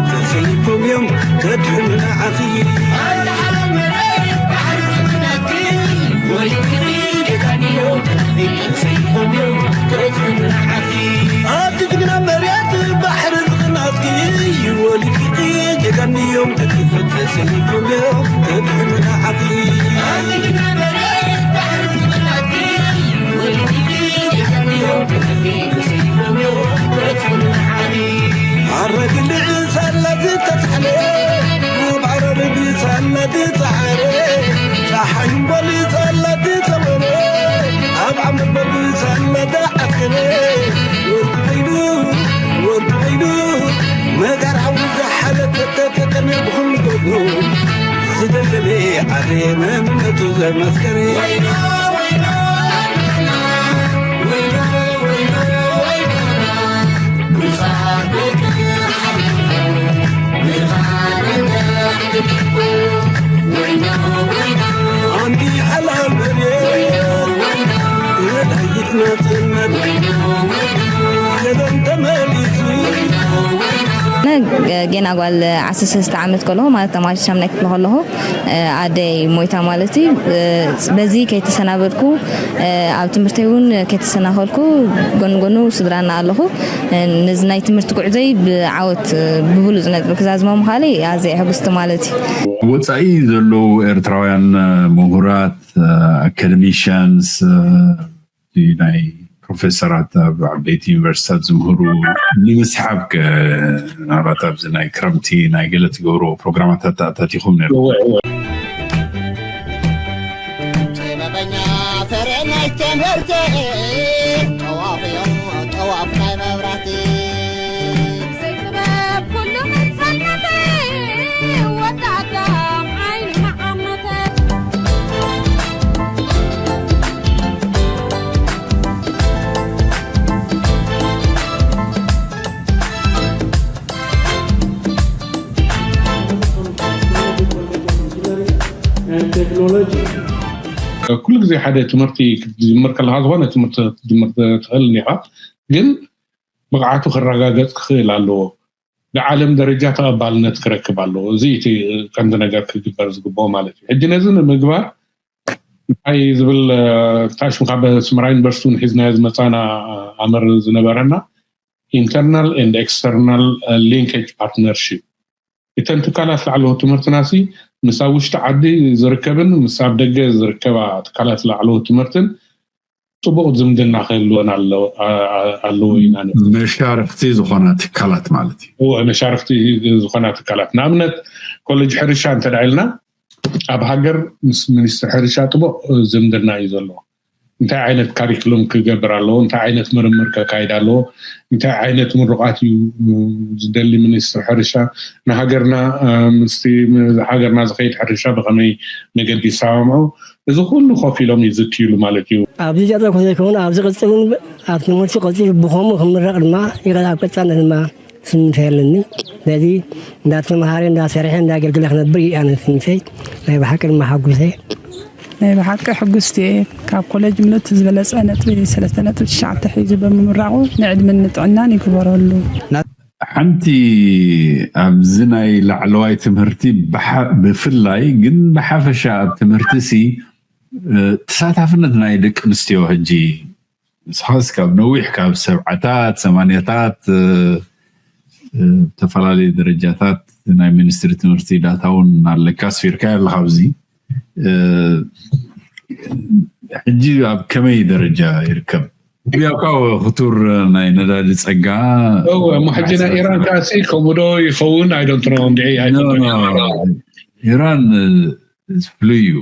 ተሰይፎም እዮም ከድሕኑ ንዓኺ። ኣታ ሓላል መሬት ባሕሪ ዘመናትኪ፣ ወሊድኪ ጀጋኑ እዮም ተሰይፎም እዮም ከድሕኑ ንዓኺ። ኣቲ ጅግና መሬት ባሕሪ ዘመናትኪ፣ ወሊድኪ ጀጋኑ እዮም ተሰይፎም እዮም ከድሕኑ ንዓኺ። ኣቲ ጅግና መሬት ባሕሪ ዘመናትኪ፣ ወሊድኪ ጀጋኑ እዮም ተሰይፎም እዮም ከድሕኑ ንዓኺ። ኣረግልዕ ሳላ ዝተታሕለ፣ ኣብ ዓረር ብሳላ ዝፀዓረ፣ ፀሓይ እምቦል ሳላ ዝፀወረ፣ ኣብ ዓመት በብ ሳላ ዝዓስከረ፣ ወዲ ዓይኑ፣ ወዲ ዓይኑ፣ መጋር ሓዊ ዝሓለፈ ተጠቀመ ብኹሉ ጎድኑ፣ ዝደለለ ዓረ መንነቱ ዘመስከረ። ጌና ጓል ዓሰርተ ሰለስተ ዓመት ከለኹ ማለት ተማሪት ሻምናይ ክፍሊ ከለኹ ኣደይ ሞይታ ማለት እዩ። በዚ ከይተሰናበድኩ ኣብ ትምህርተይ እውን ከይተሰናኸልኩ ጎን ጎኑ ስድራና ኣለኹ። ነዚ ናይ ትምህርቲ ጉዕዞይ ብዓወት ብብሉፅ ነጥቢ ክዛዝሞ ምኻለይ ኣዝየ ሕጉስቲ ማለት እዩ። ወፃኢ ዘለዉ ኤርትራውያን ምሁራት ኣካደሚሽያንስ ናይ ፕሮፌሰራት ኣብ ዓበይቲ ዩኒቨርሲታት ዝምህሩ ንምስሓብ ምናልባት ኣብዚ ናይ ክረምቲ ናይ ገለ ትገብርዎ ፕሮግራማት ኣተኣታቲኹም ነሩ። ጥበበኛ ፍረ ናይ ትምህርቲ ጠዋፍ እዮም ጠዋፍ ናይ መብራህቲ። ኩሉ ግዜ ሓደ ትምህርቲ ክትጅምር ከለካ ዝኮነ ትምህርቲ ክትጅምር ትክእል እኒካ ግን ብቅዓቱ ክረጋገፅ ክክእል ኣለዎ። ብዓለም ደረጃ ተቐባልነት ክረክብ ኣለዎ። እዚ እቲ ቀንዲ ነገር ክግበር ዝግብኦ ማለት እዩ። ሕጂ ነዚ ንምግባር እንታይ ዝብል ታሽምካ በስመራ ዩኒቨርሲቲ እውን ሒዝናዮ ዝመፃና ኣምር ዝነበረና internal and external linkage partnership እተን ትካላት ላዕለዎት ትምህርትና ሲ ምስ ኣብ ውሽጢ ዓዲ ዝርከብን ምስ ኣብ ደገ ዝርከባ ትካላት ላዕለዎት ትምህርትን ፅቡቕ ዝምድና ክህልወን ኣለዎ ኢና። መሻርክቲ ዝኾና ትካላት ማለት እዩ። መሻርክቲ ዝኾና ትካላት ንኣብነት ኮሌጅ ሕርሻ እንተ ኢልና ኣብ ሃገር ምስ ሚኒስትሪ ሕርሻ ጥቡቕ ዝምድና እዩ ዘለዎ። እንታይ ዓይነት ካሪክሉም ክገብር ኣለዎ፣ እንታይ ዓይነት ምርምር ከካይድ ኣለዎ፣ እንታይ ዓይነት ምሩቓት እዩ ዝደሊ ሚኒስትሪ ሕርሻ፣ ንሃገርና ምስቲ ሃገርና ዝኸይድ ሕርሻ ብኸመይ መገዲ ይሰማምዑ፣ እዚ ኩሉ ኮፍ ኢሎም ይዝትይሉ ማለት እዩ። ኣብዚ ዘረኩ ዘይከውን ኣብዚ ቅፅል እውን ኣብ ትምህርቲ ቀፂሉ ብኸምኡ ክምረቕ ድማ ይቐል ኣብ ቀፃልነት ድማ ስምንት ያለኒ ስለዚ እንዳተምሃረ እንዳሰርሐ እንዳገልግለ ክነብር እዩ ኣነ ስምተይ ናይ ብሓቂ ድማ ሓጉሰ። ናይ ብሓቂ ሕጉስቲ እየ። ካብ ኮለጅ ምሉእ እቲ ዝበለፀ ነጥቢ ሰለስተ ነጥቢ ትሽዓተ ሒዙ ብምምራቑ ንዕድመን ንጥዕናን ይግበረሉ። ሓንቲ ኣብዚ ናይ ላዕለዋይ ትምህርቲ ብፍላይ ግን ብሓፈሻ ኣብ ትምህርቲ ሲ ተሳታፍነት ናይ ደቂ ኣንስትዮ ሕጂ ንስኻስ ካብ ነዊሕ ካብ ሰብዓታት ሰማንያታት ዝተፈላለዩ ደረጃታት ናይ ሚኒስትሪ ትምህርቲ ዳታ እውን ኣለካ ኣስፊርካ ኣለካ ኣብዚ ሕጂ ኣብ ከመይ ደረጃ ይርከብ? ያው ካብ ክቱር ናይ ነዳዲ ጸጋ እሞ ሕጂ ናይ ኢራን ካሲ ከምኡ ዶ ይኸውን? I don't know እንድዒ ኢራን ፍሉይ እዩ።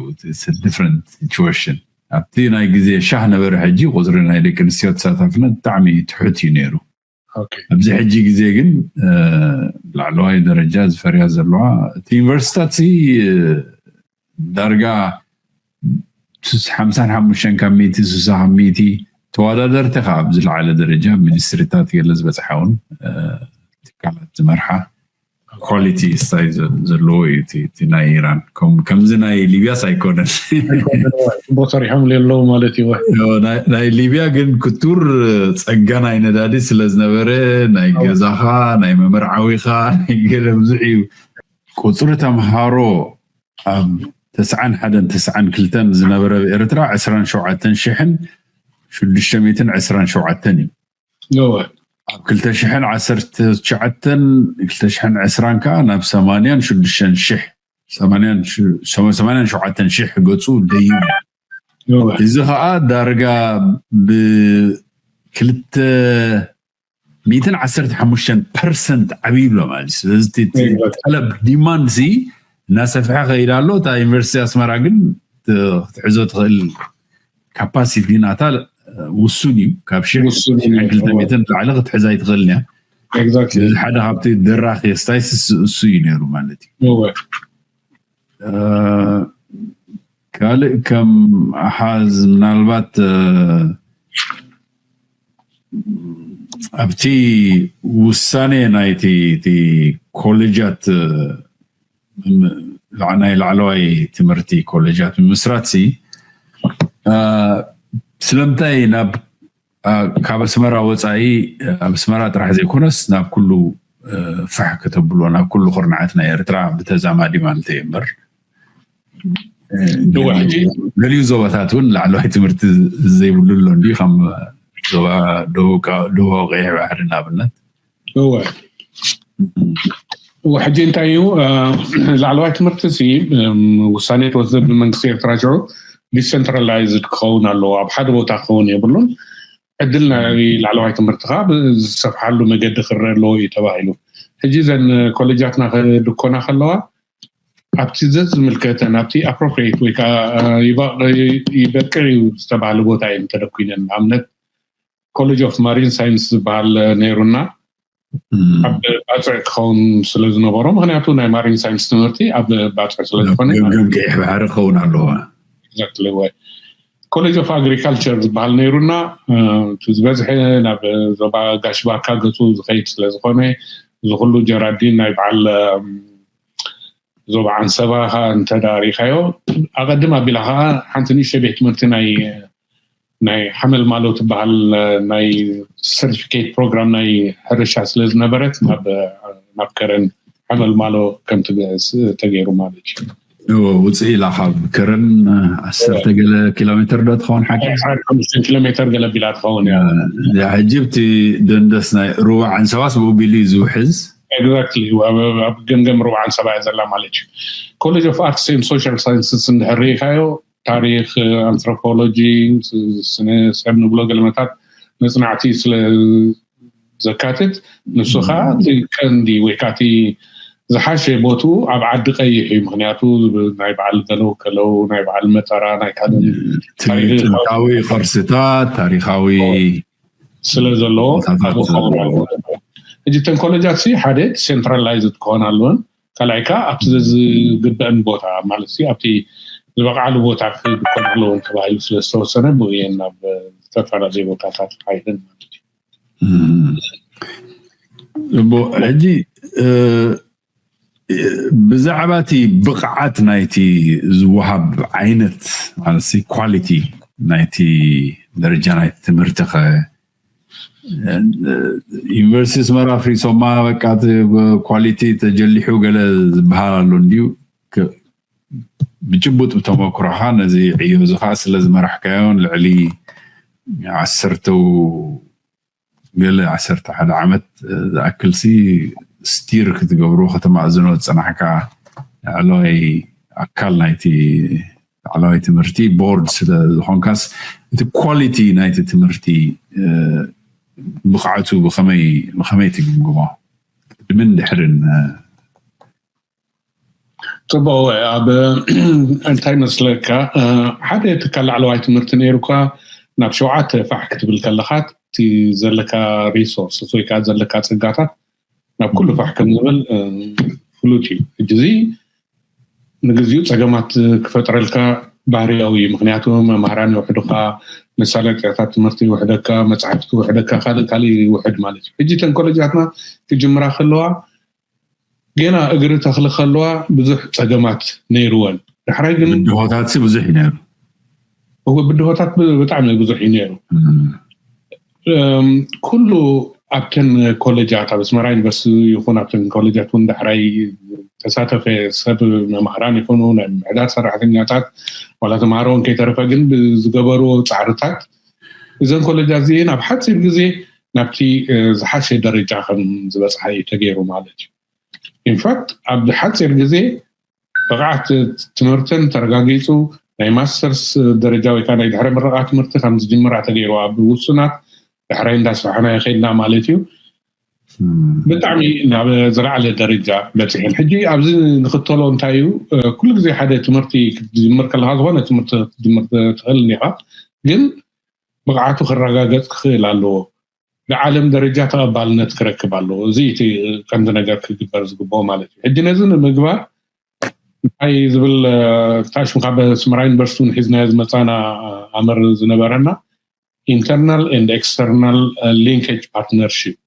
different situation ኣብቲ ናይ ግዜ ሻህ ነበረ። ሕጂ ቁፅሪ ናይ ደቂ ኣንስትዮ ተሳታፍነት ብጣዕሚ ትሑት እዩ ነይሩ። ኣብዚ ሕጂ ግዜ ግን ላዕለዋይ ደረጃ ዝፈርያ ዘለዋ እቲ ዩኒቨርሲታት ዳርጋ ሓምሳን ሓሙሽተን ካብ ሚእቲ ስሳ ካብ ሚእቲ ተወዳደርቲ ከዓ ኣብ ዝለዓለ ደረጃ ሚኒስትሪታት ገለ ዝበፅሓ እውን ትካላት ዝመርሓ ኳሊቲ ስታይ ዘለዎ እዩ እቲ ናይ ኢራን። ከምዚ ናይ ሊብያስ ኣይኮነን። ጽቡቅ ሰሪሖም ኣለዉ ማለት እዩ። ናይ ሊብያ ግን ክቱር ጸጋ ናይ ነዳዲ ስለ ዝነበረ ናይ ገዛኻ ናይ መመርዓዊኻ ናይ ገለ ብዙሕ እዩ። ቁፅሪ ተምሃሮ ኣብ ተስዓን ሓደን ተስዓን ክልተን ዝነበረ ኣብ ኤርትራ ዕስራን ሸውዓተን ሽሕን ሽዱሽተ ሚእትን ዕስራን ሸውዓተን እዩ። ኣብ ክልተ ሽሕን ዓሰርተ ትሽዓተን ክልተ ሽሕን ዕስራን ከዓ ናብ ሰማንያን ሽዱሽተን ሽሕ ሰማንያን ሸውዓተን ሽሕ ገፁ ደይቡ። እዚ ከዓ ዳርጋ ብክልተ ሚእትን ዓሰርተ ሓሙሽተን ፐርሰንት ዓብዩ ኣሎ ማለት እዩ። ስለዚ ጠለብ ዲማንድ ሲ እናሰፍሐ ከይዳ ኣሎ። እታ ዩኒቨርሲቲ ኣስመራ ግን ክትሕዞ ትኽእል ካፓሲቲ ናታ ውሱን እዩ። ካብ ሽሕ ክልተ ሚእትን ላዕሊ ክትሕዛ ኣይትኽእልን እያ። እዚ ሓደ ካብቲ ደራኺ ስታይስ እሱ እዩ ነይሩ ማለት እዩ። ካልእ ከም ኣሓዝ ምናልባት ኣብቲ ውሳኔ ናይቲ ኮሌጃት ናይ ላዕለዋይ ትምህርቲ ኮሌጃት ምምስራት ሲ ስለምንታይ ናብ ካብ ኣስመራ ወፃኢ ኣብ ኣስመራ ጥራሕ ዘይኮነስ ናብ ኩሉ ፋሕ ከተብሎ ናብ ኩሉ ኩርናዓት ናይ ኤርትራ ብተዛማዲ ማለት እዩ እምበር ገሊኡ ዞባታት እውን ላዕለዋይ ትምህርቲ ዘይብሉ ኣሎ እንዲ ከም ዞባ ደቡብ ቀይሕ ባሕሪ ንኣብነት። እወ ሕጂ እንታይ እዩ ላዕለዋይ ትምህርቲ ሲ ውሳኔ ተወስደ ብመንግስቲ ኤርትራ ሽዑ ዲሰንትራላይዝድ ክኸውን ኣለዎ። ኣብ ሓደ ቦታ ክኸውን የብሉን። ዕድል ናይ ላዕለዋይ ትምህርቲ ከዓ ዝሰፍሓሉ መገዲ ክረአ ኣለዎ እዩ ተባሂሉ። ሕጂ ዘን ኮሌጃትና ክድኮና ከለዋ ኣብቲ ዘዝምልከተን ኣብቲ ኣፕሮፕሪየት ወይ ከዓ ይበቅዕ እዩ ዝተባሃለ ቦታ እየን ተደኩነን። ንኣብነት ኮሌጅ ኦፍ ማሪን ሳይንስ ዝበሃል ነይሩና ኣብ ባፅዕ ክኸውን ስለ ዝነበሮ፣ ምክንያቱ ናይ ማሪን ሳይንስ ትምህርቲ ኣብ ባፅዕ ስለዝኾነ ገምገም ቀይሕ ባሕሪ ክኸውን ኣለዎ። ኮሌጅ ኦፍ ኣግሪካልቸር ዝበሃል ነይሩና ዝበዝሐ ናብ ዞባ ጋሽ ባርካ ገፁ ዝኸይድ ስለዝኾነ እዚ ኩሉ ጀራዲን ናይ በዓል ዞባ ዓንሰባ ከዓ እንተዳ ሪኢኻዮ ኣቐድም ኣቢላ ከዓ ሓንቲ ንእሽተ ቤት ትምህርቲ ናይ ናይ ሓመል ማሎ ትበሃል ናይ ሰርቲፊኬት ፕሮግራም ናይ ሕርሻ ስለ ዝነበረት ናብ ከረን ሓመል ማሎ ከም ትግዕዝ ተገይሩ ማለት እዩ። ውፅእ ኢላ ካብ ከረን ዓሰርተ ገለ ኪሎ ሜትር ዶ ትኸውን ሓቂ ሓሙሽተ ኪሎ ሜትር ገለ ቢላ ትኸውን። ሕጂ ብቲ ደንደስ ናይ ሩባ ዓንሰባስ ብኡ ቢሉ እዩ ዝውሕዝ። ኤግዛክትሊ ኣብ ገምገም ሩባ ዓንሰባ እያ ዘላ ማለት እዩ። ኮሌጅ ኦፍ ኣርትስ ኤንድ ሶሻል ሳይንስስ እንድሕር ርኢኻዮ ታሪክ፣ ኣንትሮፖሎጂ፣ ስነ ሰብ ንብሎ ገለመታት መፅናዕቲ ስለ ዘካትት ንሱ ከዓ እቲ ቀንዲ ወይ ከዓ እቲ ዝሓሸ ቦትኡ ኣብ ዓዲ ቀይሕ እዩ። ምክንያቱ ናይ በዓል ገለው ከለው ናይ በዓል መጠራ ናይ ካልእ ጥንታዊ ቅርስታት ታሪካዊ ስለ ዘለዎ ሕጂ ተን ኮሌጃት ሲ ሓደ ሴንትራላይዝድ ክኾን ኣለወን ካልኣይ ከዓ ኣብቲ ዝግበአን ቦታ ማለት ኣብቲ ዝበቕዓሉ ቦታ ክድኮን ኣለዎም ተባሂሉ ስለዝተወሰነ ብኡ እየን ናብ ዝተፈላለዩ ቦታታት ሓይለን ማለት እዩ። እሞ ሕጂ ብዛዕባ እቲ ብቕዓት ናይቲ ዝወሃብ ዓይነት ማለት ኳሊቲ ናይቲ ደረጃ ናይቲ ትምህርቲ ከ ዩኒቨርሲቲ ኣስመራ ኣፍሪሶማ በቃ ኳሊቲ ተጀሊሑ ገለ ዝበሃል ኣሎ እንድዩ። ብጭቡጥ ብተመክሮኻ ነዚ ዕዮ እዚ ከዓ ስለ ዝመራሕካዮን ልዕሊ ዓሰርተው ገለ ዓሰርተ ሓደ ዓመት ዝኣክል ሲ ስቲር ክትገብሮ ከተማእዝኖ ዝፀናሕካ ላዕለዋይ ኣካል ናይቲ ላዕለዋይ ትምህርቲ ቦርድ ስለ ዝኾንካስ እቲ ኳሊቲ ናይቲ ትምህርቲ ብቕዓቱ ብኸመይ ብኸመይ ትግምግሞ? ቅድምን ድሕርን ፅቡቅ ኣብ እንታይ መስለካ ሓደ ትካል ላዕለዋይ ትምህርቲ ነይሩካ ናብ ሸውዓተ ፋሕ ክትብል ከለካ እቲ ዘለካ ሪሶርስ ወይ ከዓ ዘለካ ፀጋታት ናብ ኩሉ ፋሕ ከም ዝብል ፍሉጥ እዩ። ሕጂ እዚ ንግዚኡ ፀገማት ክፈጥረልካ ባህርያዊ እዩ። ምክንያቱ መምሃራን ይውሕዱካ፣ መሳለጥያታት ትምህርቲ ይውሕደካ፣ መፅሓፍቲ ይውሕደካ፣ ካልእ ካልእ ይውሕድ ማለት እዩ። ሕጂ ተን ኮሌጃትና ክጅምራ ከለዋ ገና እግሪ ተኽሊ ከለዋ ብዙሕ ጸገማት ነይርወን። ዳሕራይ ግን ብድሆታት ብዙሕ እዩ ነይሩ። ብድሆታት ብጣዕሚ ብዙሕ እዩ ነይሩ። ኩሉ ኣብተን ኮሌጃት ኣብ ኣስመራ ዩኒቨርሲቲ ይኹን ኣብተን ኮሌጃት እውን ዳሕራይ ተሳተፈ ሰብ፣ መማህራን ይኹኑ ናይ ምሕዳር ሰራሕተኛታት ዋላ ተምሃሮ እውን ከይተረፈ ግን ብዝገበርዎ ፃዕርታት እዘን ኮሌጃት እዚአን ኣብ ሓፂር ግዜ ናብቲ ዝሓሸ ደረጃ ከም ዝበፅሓ እዩ ተገይሩ ማለት እዩ። ኢንፋክት ኣብ ሓፂር ግዜ ብቕዓት ትምህርተን ተረጋጊፁ ናይ ማስተርስ ደረጃ ወይ ከዓ ናይ ድሕረ ምረቓ ትምህርቲ ከም ዝጅምራ ተገይሩ ኣብ ውሱናት ዳሕራይ እንዳስፋሕናዮ ከይድና ማለት እዩ። ብጣዕሚ ናብ ዝለዓለ ደረጃ በፂሐን። ሕጂ ኣብዚ ንክተሎ እንታይ እዩ፣ ኩሉ ግዜ ሓደ ትምህርቲ ክትጅምር ከለካ ዝኾነ ትምህርቲ ክትጅምር ትኽእል እኒኻ፣ ግን ብቕዓቱ ክረጋገፅ ክኽእል ኣለዎ። ብዓለም ደረጃ ተቐባልነት ክረክብ ኣለዎ። እዚ እቲ ቀንዲ ነገር ክግበር ዝግብኦ ማለት እዩ። ሕጂ ነዚ ንምግባር እንታይ ዝብል ታሽም ካብ ኣስመራ ዩኒቨርሲቲ እውን ሒዝናዮ ዝመፃና ኣምር ዝነበረና internal and external linkage partnership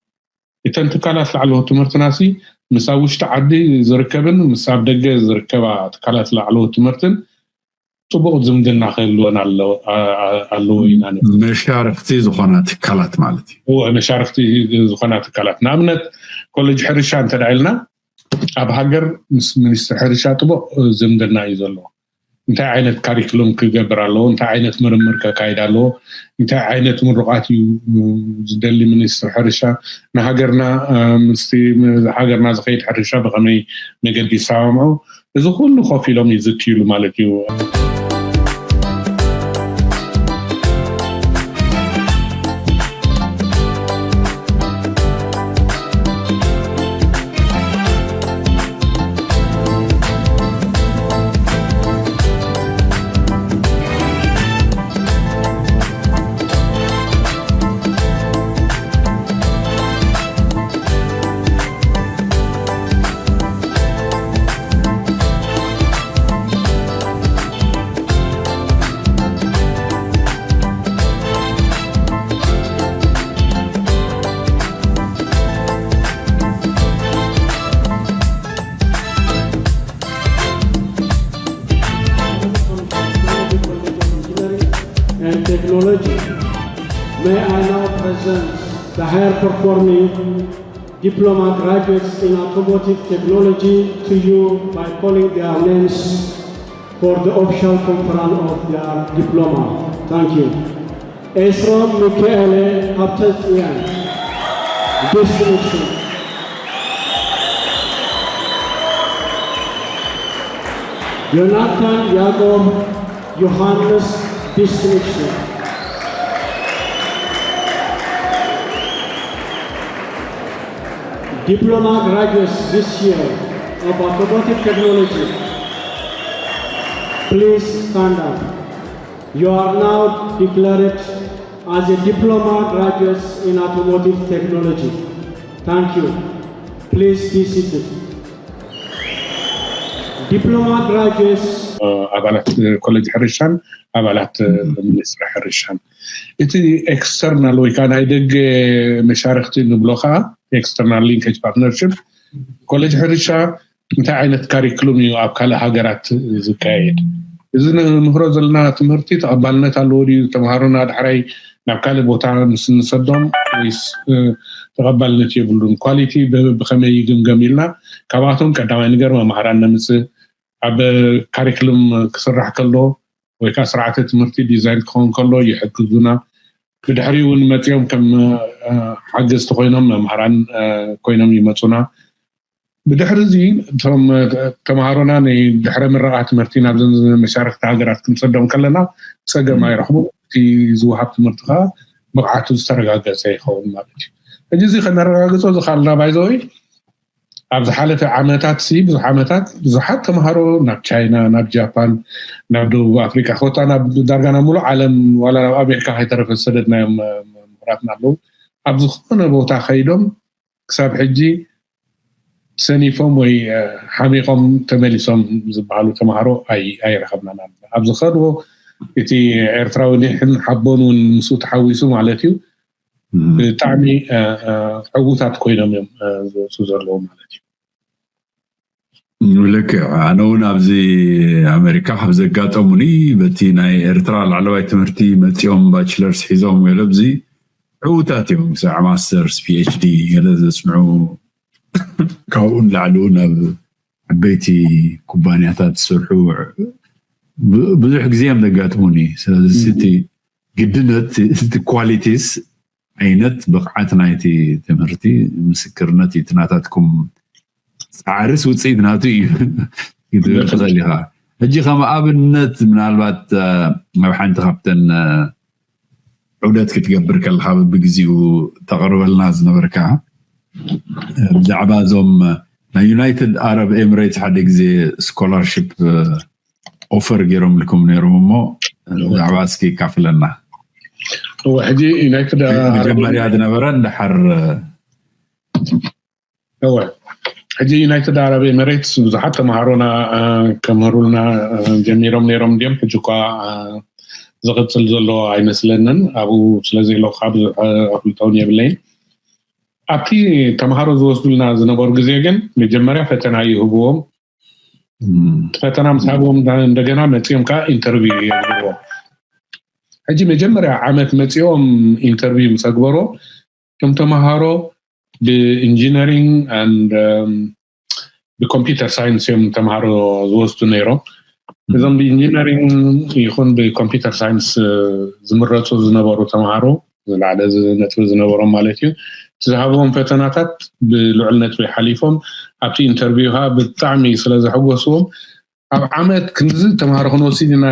እተን ትካላት ላዕለዎት ትምህርትና ሲ ምስ ኣብ ውሽጢ ዓዲ ዝርከብን ምስ ኣብ ደገ ዝርከባ ትካላት ላዕለዎት ትምህርትን ፅቡቕ ዝምድና ክህልወን ኣለዎ ኢና። መሻርክቲ ዝኾና ትካላት ማለት እዩ። መሻርክቲ ዝኾና ትካላት ንኣብነት ኮሌጅ ሕርሻ እንተ ኢልና ኣብ ሃገር ምስ ሚኒስትሪ ሕርሻ ጥቡቕ ዝምድና እዩ ዘለዎ። እንታይ ዓይነት ካሪክሉም ክገብር ኣለዎ፣ እንታይ ዓይነት ምርምር ከካይድ ኣለዎ፣ እንታይ ዓይነት ምሩቓት እዩ ዝደሊ ሚኒስትሪ ሕርሻ፣ ንሃገርና ምስቲ ሃገርና ዝኸይድ ሕርሻ ብኸመይ መገዲ ይሰማምዑ፣ እዚ ኩሉ ኮፍ ኢሎም ይዝትይሉ ማለት እዩ። And technology. May I now present the higher performing diploma graduates in automotive technology to you by calling their names for the official conference of their diploma. Thank you. Esrom Michael Abtatian, distinction. Jonathan Yaakov Johannes, distinction. Diploma graduates this year of automotive technology, please stand up. You are now declared as a diploma graduates in automotive technology. Thank you. Please be seated. Diploma graduates. ኣባላት ኮሌጅ ሕርሻን ኣባላት ሚኒስትሪ ሕርሻን እቲ ኤክስተርናል ወይ ከዓ ናይ ደገ መሻርክቲ ንብሎ ከዓ ኤክስተርናል ሊንኬጅ ፓርትነርሽፕ ኮሌጅ ሕርሻ እንታይ ዓይነት ካሪክሉም እዩ ኣብ ካልእ ሃገራት ዝካየድ? እዚ ንምህሮ ዘለና ትምህርቲ ተቐባልነት ኣለዎ ድዩ? ተምሃሮና ዳሕራይ ናብ ካልእ ቦታ ምስ ንሰዶም ወይስ ተቐባልነት የብሉን? ኳሊቲ ብኸመይ ይግምገም ኢልና ካብኣቶም ቀዳማይ ነገር መማህራን ነምፅእ። ኣብ ካሪክሉም ክስራሕ ከሎ ወይ ከዓ ስርዓተ ትምህርቲ ዲዛይን ክኸውን ከሎ ይሕግዙና። ብድሕሪኡ እውን መፂኦም ከም ሓገዝቲ ኮይኖም መምሃራን ኮይኖም ይመፁና። ብድሕሪ እዚ እቶም ተምሃሮና ናይ ድሕረ ምረቓ ትምህርቲ ናብዘን መሻርክቲ ሃገራት ክንሰዶም ከለና ፀገም ኣይረኽቡ። እቲ ዝወሃብ ትምህርቲ ከዓ ብቕዓቱ ዝተረጋገፀ ይኸውን ማለት እዩ። ሕጂ እዚ ከነረጋግፆ ዝኻልና ባይዘወይ ኣብ ዝሓለፈ ዓመታት ሲ ብዙሕ ዓመታት ብዙሓት ተምሃሮ ናብ ቻይና ናብ ጃፓን ናብ ደቡብ ኣፍሪቃ ኮታ ናብ ዳርጋ ናብ ሙሉእ ዓለም ዋላ ናብ ኣሜሪካ ከይተረፈ ዝሰደድናዮም ምሁራትና ኣለዉ። ኣብ ዝኾነ ቦታ ከይዶም ክሳብ ሕጂ ሰኒፎም ወይ ሓሚቖም ተመሊሶም ዝበሃሉ ተምሃሮ ኣይረኸብናን ኣለና። ኣብ ዝኸድዎ እቲ ኤርትራዊ ኒሕን ሓቦን እውን ምስኡ ተሓዊሱ ማለት እዩ ብጣዕሚ ዕዉታት ኮይኖም እዮም ዝወፁ ዘለዉ ማለት እዩ። ልክዕ። ኣነ እውን ኣብዚ ኣሜሪካ ካብ ዘጋጠሙኒ፣ በቲ ናይ ኤርትራ ላዕለዋይ ትምህርቲ መፂኦም ባችለርስ ሒዞም ገለ ኣብዚ ዕዉታት እዮም። ክሳዕ ማስተርስ፣ ፒኤችዲ ገለ ዘፅንዑ፣ ካብኡ ንላዕሊ እውን ኣብ ዓበይቲ ኩባንያታት ዝሰርሑ ብ- ብዙሕ ግዜ እዮም ዘጋጥሙኒ። ስለዚ እቲ ግድነት፣ እቲ ኳሊቲስ፣ ዓይነት ብቕዓት ናይቲ ትምህርቲ ምስክርነት እዩ። እቲ ናታትኩም ፃዕርስ ውፅኢት ናቱ እዩ ክትብል ትኽእል ኢኻ። ሕጂ ከም ኣብነት ምናልባት ኣብ ሓንቲ ካብተን ዑደት ክትገብር ከለካ ብግዜኡ ተቕርበልና ዝነበርካ ብዛዕባ እዞም ናይ ዩናይትድ ኣረብ ኤምሬትስ ሓደ ግዜ ስኮላርሽፕ ኦፈር ገይሮም ልኩም ነይሮም እሞ ብዛዕባ እስኪ ካፍለና። ሕጂ ዩናይትድ መጀመርያ ዝነበረ እንዳሓር እወ ሕጂ ዩናይትድ ኣረብ ኤምሬትስ ብዙሓት ተምሃሮና ከምህሩልና ጀሚሮም ነይሮም። እንዲም ሕጂ እኳ ዝቕፅል ዘሎ ኣይመስለንን። ኣብኡ ስለዘይለኹ ብዙሕ ኣፍልጦውን የብለይን። ኣብቲ ተምሃሮ ዝወስዱልና ዝነበሩ ግዜ ግን መጀመርያ ፈተና ይህብዎም። ፈተና ምስ ሃብዎም እንደገና መፂኦም ከዓ ኢንተርቪው የግብርዎም። ሕጂ መጀመርያ ዓመት መፂኦም ኢንተርቪው ምስ ኣግበሮ እቶም ተምሃሮ ብኢንጂነሪንግ ብኮምፒውተር ሳይንስ እዮም ተምሃሮ ዝወስዱ ነይሮም። እዞም ብኢንጂነሪንግ ይኹን ብኮምፒውተር ሳይንስ ዝምረፁ ዝነበሩ ተምሃሮ ዝላዕለ ነጥቢ ዝነበሮም ማለት እዩ። እቲ ዝሃብዎም ፈተናታት ብልዑል ነጥቢ ሓሊፎም ኣብቲ ኢንተርቪው ከዓ ብጣዕሚ ስለ ዘሐጎስዎም ኣብ ዓመት ክንዚ ተምሃሮ ክንወስድ ኢና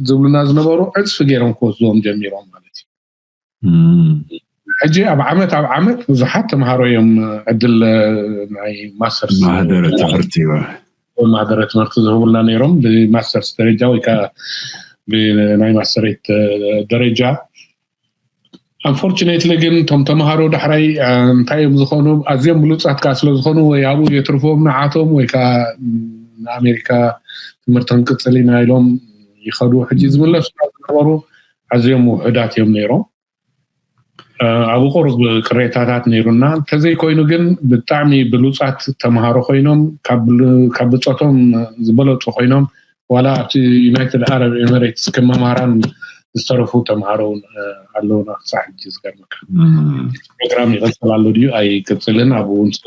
ዝብሉና ዝነበሩ ዕፅፊ ገይሮም ክወስድዎም ጀሚሮም ማለት እዩ። ሕጂ ኣብ ዓመት ኣብ ዓመት ብዙሓት ተምሃሮ እዮም ዕድል ናይ ማስተርስ ማህደረ ትምህርቲ ማህደረ ትምህርቲ ዝህቡልና ነይሮም ብማስተርስ ደረጃ ወይ ከዓ ብናይ ማስተሬት ደረጃ። Unfortunately ግን እቶም ተምሃሮ ዳሕራይ እንታይ እዮም ዝኾኑ? ኣዝዮም ብሉፃት ከዓ ስለዝኾኑ ወይ ኣብኡ የትርፍዎም ንዓቶም ወይ ከዓ ንኣሜሪካ ትምህርቲ ክንቅፅል ኢና ኢሎም ይኸዱ። ሕጂ ዝምለሱ ዝነበሩ ኣዝዮም ውሑዳት እዮም ነይሮም። ኣብኡ ቁሩብ ቅሬታታት ነይሩና። እንተዘይኮይኑ ግን ብጣዕሚ ብሉፃት ተምሃሮ ኮይኖም ካብ ብፆቶም ዝበለፁ ኮይኖም ዋላ ኣብቲ ዩናይትድ ኣረብ ኤምሬትስ ከም መምሃራን ዝተረፉ ተምሃሮ እውን ኣለውና ክሳዕ ሕጂ። ዝገርመካ ፕሮግራም ይቐፅል ኣሎ ድዩ ኣይቅፅልን ኣብኡ እውን ስለ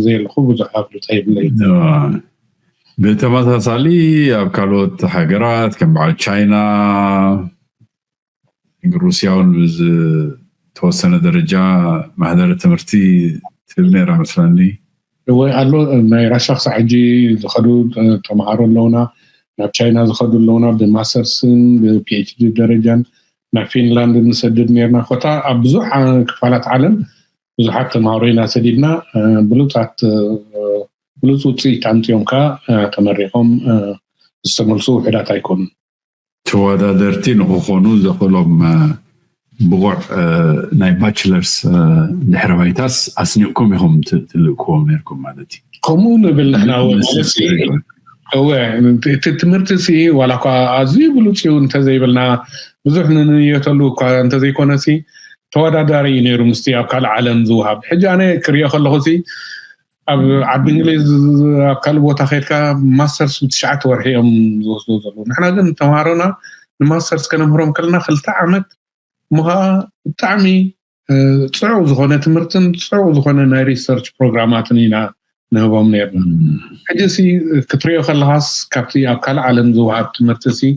ዘለኹ ብዙሕ ኣፍልጦ የብለይ። ብተመሳሳሊ ኣብ ካልኦት ሃገራት ከም በዓል ቻይና ሩስያ እውን ብዝተወሰነ ደረጃ ማህደረ ትምህርቲ ትህብ ነይራ መስለኒ። እወ ኣሎ ናይ ራሻ ክሳዕ ሕጂ ዝኸዱ ተምሃሮ ኣለውና፣ ናብ ቻይና ዝኸዱ ኣለውና ብማስተርስን ብፒኤችዲ ደረጃን ናብ ፊንላንድ ንሰድድ ነርና። ኮታ ኣብ ብዙሕ ክፋላት ዓለም ብዙሓት ተምሃሮ ኢና ሰዲድና። ብሉፃት ብሉፅ ውፅኢት ኣምፅኦም ከዓ ተመሪቆም ዝተመልሱ ውሕዳት ኣይኮኑን። ተወዳደርቲ ንክኾኑ ዘኽእሎም ብቑዕ ናይ ባችለርስ ድሕረ ባይታስ ኣስኒቕኩም ኢኹም ትልእክዎም ነርኩም ማለት እዩ። ከምኡ ንብል ንሕና እወ እቲ ትምህርቲ ሲ ዋላ እኳ ኣዝዩ ብሉፅ እዩ እንተዘይበልና ብዙሕ ንንየተሉ እኳ እንተዘይኮነ ሲ ተወዳዳሪ እዩ ነይሩ ምስቲ ኣብ ካልእ ዓለም ዝወሃብ። ሕጂ ኣነ ክሪኦ ከለኹ ሲ ኣብ ዓዲ እንግሊዝ ኣብ ካልእ ቦታ ከድካ ማስተርስ ብትሽዓተ ወርሒ እዮም ዝወስዶ ዘለዉ። ንሕና ግን ተምሃሮና ንማስተርስ ከነምህሮም ከለና ክልተ ዓመት እሞ ከዓ ብጣዕሚ ፅዑቕ ዝኾነ ትምህርትን ፅዑቕ ዝኾነ ናይ ሪሰርች ፕሮግራማትን ኢና ንህቦም ነርና። ሕጂ ሲ ክትሪኦ ከለካስ ካብቲ ኣብ ካልእ ዓለም ዝወሃብ ትምህርቲ ሲ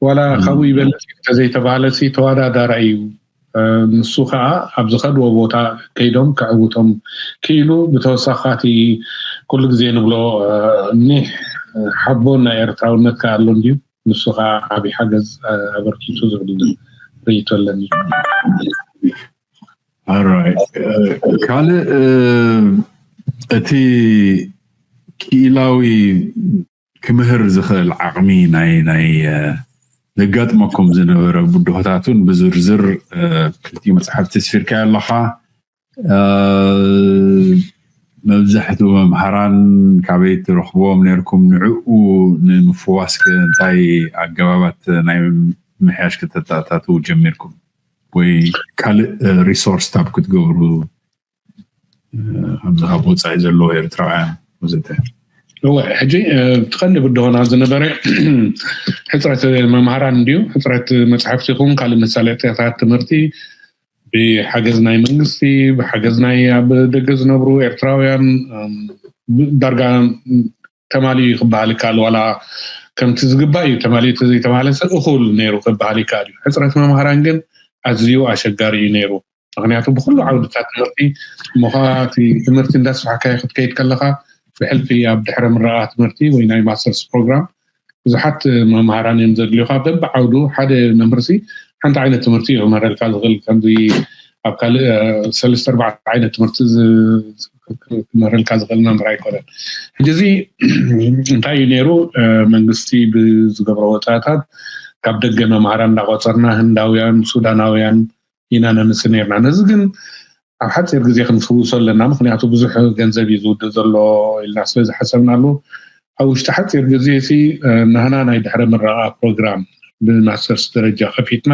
ዋላ ካብኡ ይበልፅ እዩ እንተዘይተባሃለ ሲ ተወዳዳራይ እዩ። ንሱ ከዓ ኣብ ዝኸድዎ ቦታ ከይዶም ከዕውቶም ክኢሉ ብተወሳኺ እቲ ኩሉ ግዜ ንብሎ ኒሕ ሓቦን ናይ ኤርትራውነት ከዓ ኣሎ እንድዩ። ንሱ ከዓ ዓብዪ ሓገዝ ኣበርኪቱ ዝብል ርእይቶ ኣለኒ። ካልእ እቲ ክኢላዊ ክምህር ዝኽእል ዓቕሚ ናይ ናይ ዘጋጥመኩም ዝነበረ ብድሆታቱን ብዝርዝር ክልቲኡ መፅሓፍቲ ስፊርካዮ ኣለኻ። መብዛሕትኡ መምሃራን ካበይ ትረኽብዎም ነርኩም? ንዕኡ ንምፍዋስ እንታይ ኣገባባት ናይ ምሕያሽ ክተተኣታትዉ ጀሚርኩም ወይ ካልእ ሪሶርስ ታብ ክትገብሩ ኣብዚ ካብ ወፃኢ ዘለዎ ኤርትራውያን? ወዘተ። እወ፣ ሕጂ እቲ ቀንዲ ብድሆና ዝነበረ ሕፅረት መምሃራን እንድዩ። ሕፅረት መፅሓፍቲ ይኹን ካልእ መሳለጥያታት ትምህርቲ ብሓገዝ ናይ መንግስቲ፣ ብሓገዝ ናይ ኣብ ደገ ዝነብሩ ኤርትራውያን ዳርጋ ተማሊኡ ክበሃል ይከኣል። ዋላ ከምቲ ዝግባእ እዩ ተማሊኡ፣ ተዘይተማለሰ እኹል ነይሩ ክበሃል ይከኣል እዩ። ሕፅረት መምሃራን ግን ኣዝዩ ኣሸጋሪ እዩ ነይሩ። ምክንያቱ ብኩሉ ዓውድታት ትምህርቲ እሞ ከዓ እቲ ትምህርቲ እንዳስፋሕካዮ ክትከይድ ከለካ ብሕልፊ ኣብ ድሕረ ምረቃ ትምህርቲ ወይ ናይ ማስተርስ ፕሮግራም ብዙሓት መምሃራን እዮም ዘድልዩካ። በብዓውዱ ሓደ መምህርሲ ሓንቲ ዓይነት ትምህርቲ እዩ ክምህረልካ ዝኽእል። ከምዚ ኣብ ካልእ ሰለስተ ኣርባዕተ ዓይነት ትምህርቲ ክምህረልካ ዝኽእል መምህር ኣይኮነን። ሕጂ እዚ እንታይ እዩ ነይሩ? መንግስቲ ብዝገብሮ ወፃእታት ካብ ደገ መምሃራን እንዳቆፀርና ህንዳውያን፣ ሱዳናውያን ኢና ነምፅእ ነርና። ነዚ ግን ኣብ ሓፂር ግዜ ክንፍውሶ ኣለና። ምክንያቱ ብዙሕ ገንዘብ እዩ ዝውድእ ዘሎ ኢልና ስለዝሓሰብናሉ ኣብ ውሽጢ ሓፂር ግዜ ሲ ናህና ናይ ድሕረ ምረቃ ፕሮግራም ብማስተርስ ደረጃ ከፊትና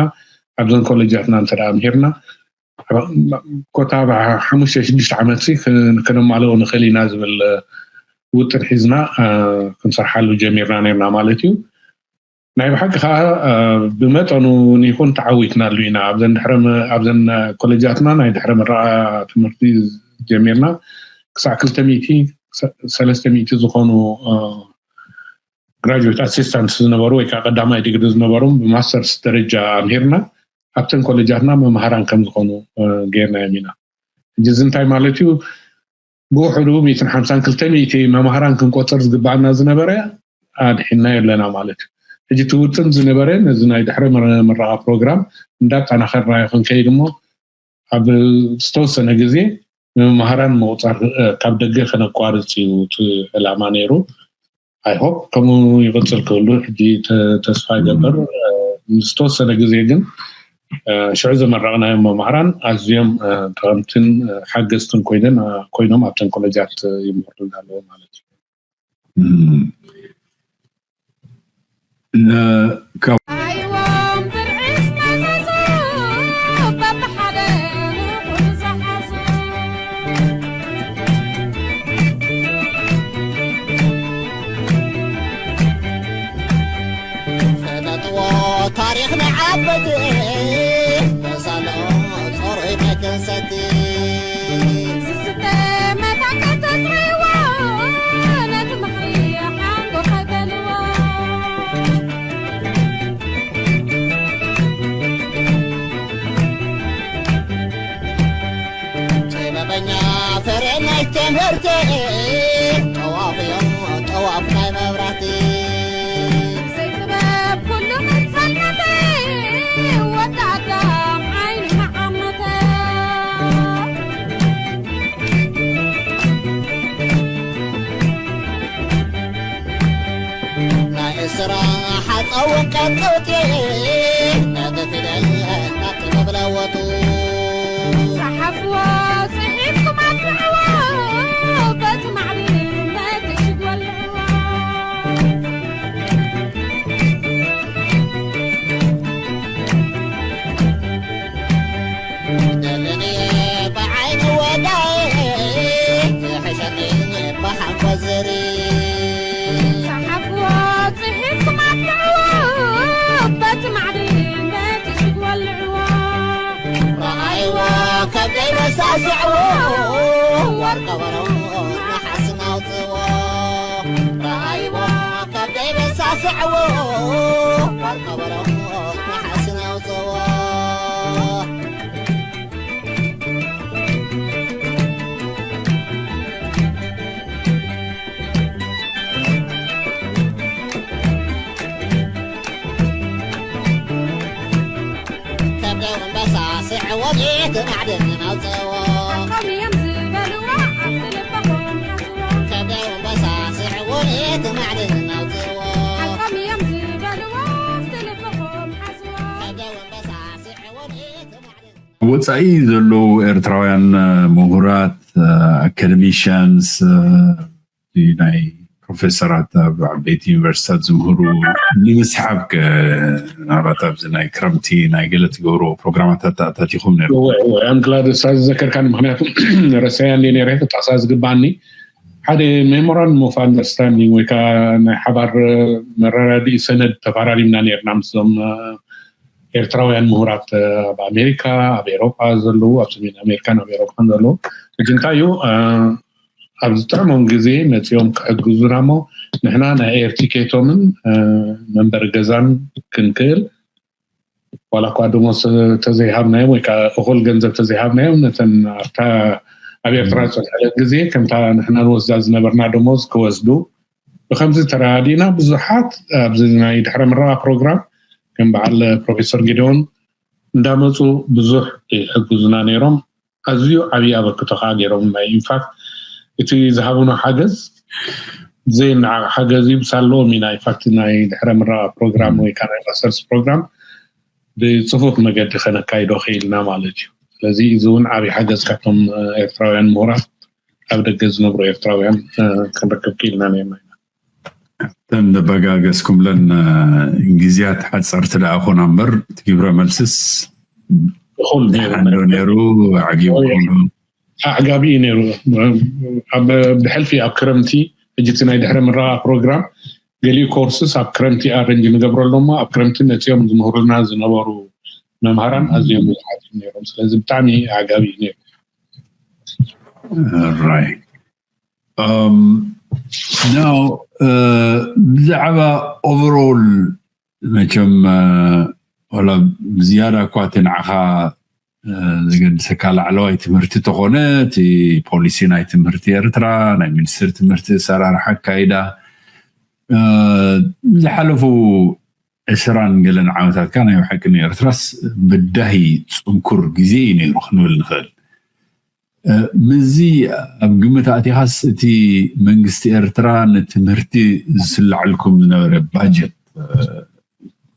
ኣብዘን ኮሌጃትና እንተ ምሂርና ኮታ ሓሙሽተ ሽዱሽተ ዓመት ሲ ከነማልኦ ንኽእል ኢና ዝብል ውጥን ሒዝና ክንሰርሓሉ ጀሚርና ነርና ማለት እዩ። ናይ ብሓቂ ከዓ ብመጠኑ እውን ይኹን ተዓዊትናሉ ኢና። ኣብዘን ኮሌጃትና ናይ ድሕረ ምረቃ ትምህርቲ ጀሚርና ክሳዕ ክልተ ሚእቲ ሰለስተ ሚእቲ ዝኾኑ ግራጁዌት ኣሲስታንት ዝነበሩ ወይ ከዓ ቀዳማይ ዲግሪ ዝነበሮም ብማስተርስ ደረጃ ኣምሂርና ኣብተን ኮሌጃትና መምሃራን ከም ዝኾኑ ጌርናዮም ኢና። ሕጂ እዚ እንታይ ማለት እዩ? ብውሕዱ ሚእትን ሓምሳን ክልተ ሚእቲ መምሃራን ክንቆፅር ዝግባኣና ዝነበረ ኣድሒናዮ ኣለና ማለት እዩ። ሕጂ እቲ ውጥን ዝነበረ ነዚ ናይ ድሕረ ምረቃ ፕሮግራም እንዳጠናኸርናዮ ክንከይድ እሞ ኣብ ዝተወሰነ ግዜ ንመምሃራን ምቑፃር ካብ ደገ ከነቋርፅ እዩ እቲ ዕላማ ነይሩ። I hope ከምኡ ይቕፅል ክህሉ ሕጂ ተስፋ ይገብር። ዝተወሰነ ግዜ ግን ሽዑ ዘመረቕናዮም መምሃራን ኣዝዮም ጠቐምትን ሓገዝትን ኮይኖም ኣብተን ኮሌጃት ይምህሩ ኣለዉ ማለት እዩ። ታሪኽና ዓበይቲ መሳልኦም ጾሮይ መከሰቲ ዝስተ መታከ ተዝሪዎ ነቲ ምኽሪ ሓንጎ ከይበልዎ ጥበበኛ ፍረ ናይ ትምህርቲ ጠዋፍ እዮም ጠዋፍ ናይ መብራህቲ ዘይጥበብ ኩሉ ምንሳልነተ ወዲ ኣዳም ዓይኒ መዓመተ ናይ እስራ ሓፀውን ቀንጠውቲ ነቲ ፊደል ናብ ጥበብ ለወጡ። ጸሓፍዎ ጽሒፍኩም ኣጥርዕዎ በቲ ማዕሊም በቲ ሽግ ወልዕዎ። ደልኒ ብዓይኒ ወዳይ ይሕሸኒ ብሓንጎ ዝሪ ጸሓፍዎ ጽሒፍኩም ኣጥርዕዎ በቲ ማዕሊም በቲ ሽግ ወልዕዎ። ረኣይዎ ከብደይ መሳስዕዎ ወርቂ በረው ነሓስ ናውፅዎ። ረኣይዎ ከብደይ መሳስዕዎ ወርቂ በረው ነሓስ ናውፅዎ። ከብደይ ኣንበሳ ስዕዎ ቤት ማዕድን ኣውፅዎ። ሓቆም እዮም ዝበልዎ ኣብቲ ልበኹም ሓስዎ። ከብደይ ኣንበሳ ስዕዎ ቤት ማዕድን ኣውፅዎ። ሓቆም እዮም ዝበልዎ ኣብቲ ልበኹም ሓስዎ። ከብደይ ኣንበሳ ስዕዎ ቤት ማዕድን ወፃኢ ዘለዉ ኤርትራውያን ምሁራት ኣካደሚሽያንስ ናይ ፕሮፌሰራት ኣብ ዓበይቲ ዩኒቨርሲታት ዝምህሩ ንምስሓብ ምናልባት ኣብዚ ናይ ክረምቲ ናይ ገለ ትገብርዎ ፕሮግራማት ኣተኣታቲኹም ነርኩም። I'm glad እሳ ዝዘከርካኒ ምክንያቱ ረሳያ እንደ ነረ ክጠቅሳ ዝግባኣኒ ሓደ memorandum of understanding ወይ ከዓ ናይ ሓባር መረዳድኢ ሰነድ ተፈራሪምና ነርና ምስዞም ኤርትራውያን ምሁራት ኣብ ኣሜሪካ፣ ኣብ ኤሮጳ ዘለዉ፣ ኣብ ሰሜን ኣሜሪካን ኣብ ኤሮጳን ዘለዉ። ሕጂ እንታይ እዩ፣ ኣብ ዝጥዕሞም ግዜ መፂኦም ክሕግዙና እሞ ንሕና ናይ air ticket ኦምን መንበሪ ገዛን ክንክእል፣ ዋላ እኳ ደሞዝ ተዘይሃብናዮም ወይ ከዓ እኹል ገንዘብ ተዘይሃብናዮም፣ ነተን ኣብታ ኣብ ኤርትራ ዝፀንሐለን ግዜ ከምታ ንሕና ንወስዳ ዝነበርና ደሞዝ ክወስዱ፣ ብከምዚ ተረዳዲእና ብዙሓት ኣብዚ ናይ ድሕረ ምረቓ ፕሮግራም ከም በዓል ፕሮፌሰር ጌዲዮን እንዳመፁ ብዙሕ ይሕግዙና ነይሮም። ኣዝዩ ዓብዪ ኣበርክቶ ከዓ ገይሮምና። ኢንፋክት እቲ ዝሃቡና ሓገዝ ዘይነዓቕ ሓገዝ እዩ። ብሳለዎም ኢና ኢንፋክት ናይ ድሕረ ምረቓ ፕሮግራም ወይ ከዓ ናይ ማስተርስ ፕሮግራም ብፅፉፍ መገዲ ከነካይዶ ክኢልና ማለት እዩ። ስለዚ እዚ እውን ዓብዪ ሓገዝ ካብቶም ኤርትራውያን ምሁራት ኣብ ደገ ዝነብሩ ኤርትራውያን ክንረክብ ክኢልና ነርና ኢና። እተን ዘበጋገስኩምለን ግዜያት ሓፀርቲ ደኣ ኮና እምበር እቲ ግብረ መልስስ እኹል ነይሩ ሓንዶ ነይሩ። ኣዕጊብኩም ዶ? ኣዕጋቢ እዩ ነይሩ። ኣብ ብሕልፊ ኣብ ክረምቲ ሕጂ እቲ ናይ ድሕረ ምረቓ ፕሮግራም ገሊኡ ኮርስስ ኣብ ክረምቲ ኣረንጅ ንገብረሎም እሞ ኣብ ክረምቲ መፂኦም ዝምህሩልና ዝነበሩ መምሃራን ኣዝዮም ብዙሓት እዮም ነይሮም። ስለዚ ብጣዕሚ ኣዕጋቢ እዩ ነይሩ። Right. Um, now, uh, ብዛዕባ overall መቸም ዋላ ብዝያዳ እኳ እቲ ንዓኻ ዘገድሰካ ላዕለዋይ ትምህርቲ ተኾነ፣ እቲ ፖሊሲ ናይ ትምህርቲ ኤርትራ፣ ናይ ሚኒስትሪ ትምህርቲ ኣሰራርሓ ኣካይዳ፣ ዝሓለፉ ዕስራን ገለን ዓመታት ከኣ ናይ ብሓቂ ንኤርትራስ በዳሂ ጽንኩር ግዜ እዩ ነይሩ ክንብል ንኽእል። ምስዚ ኣብ ግምት ኣእቲኻስ እቲ መንግስቲ ኤርትራ ንትምህርቲ ዝስላዕልኩም ዝነበረ ባጀት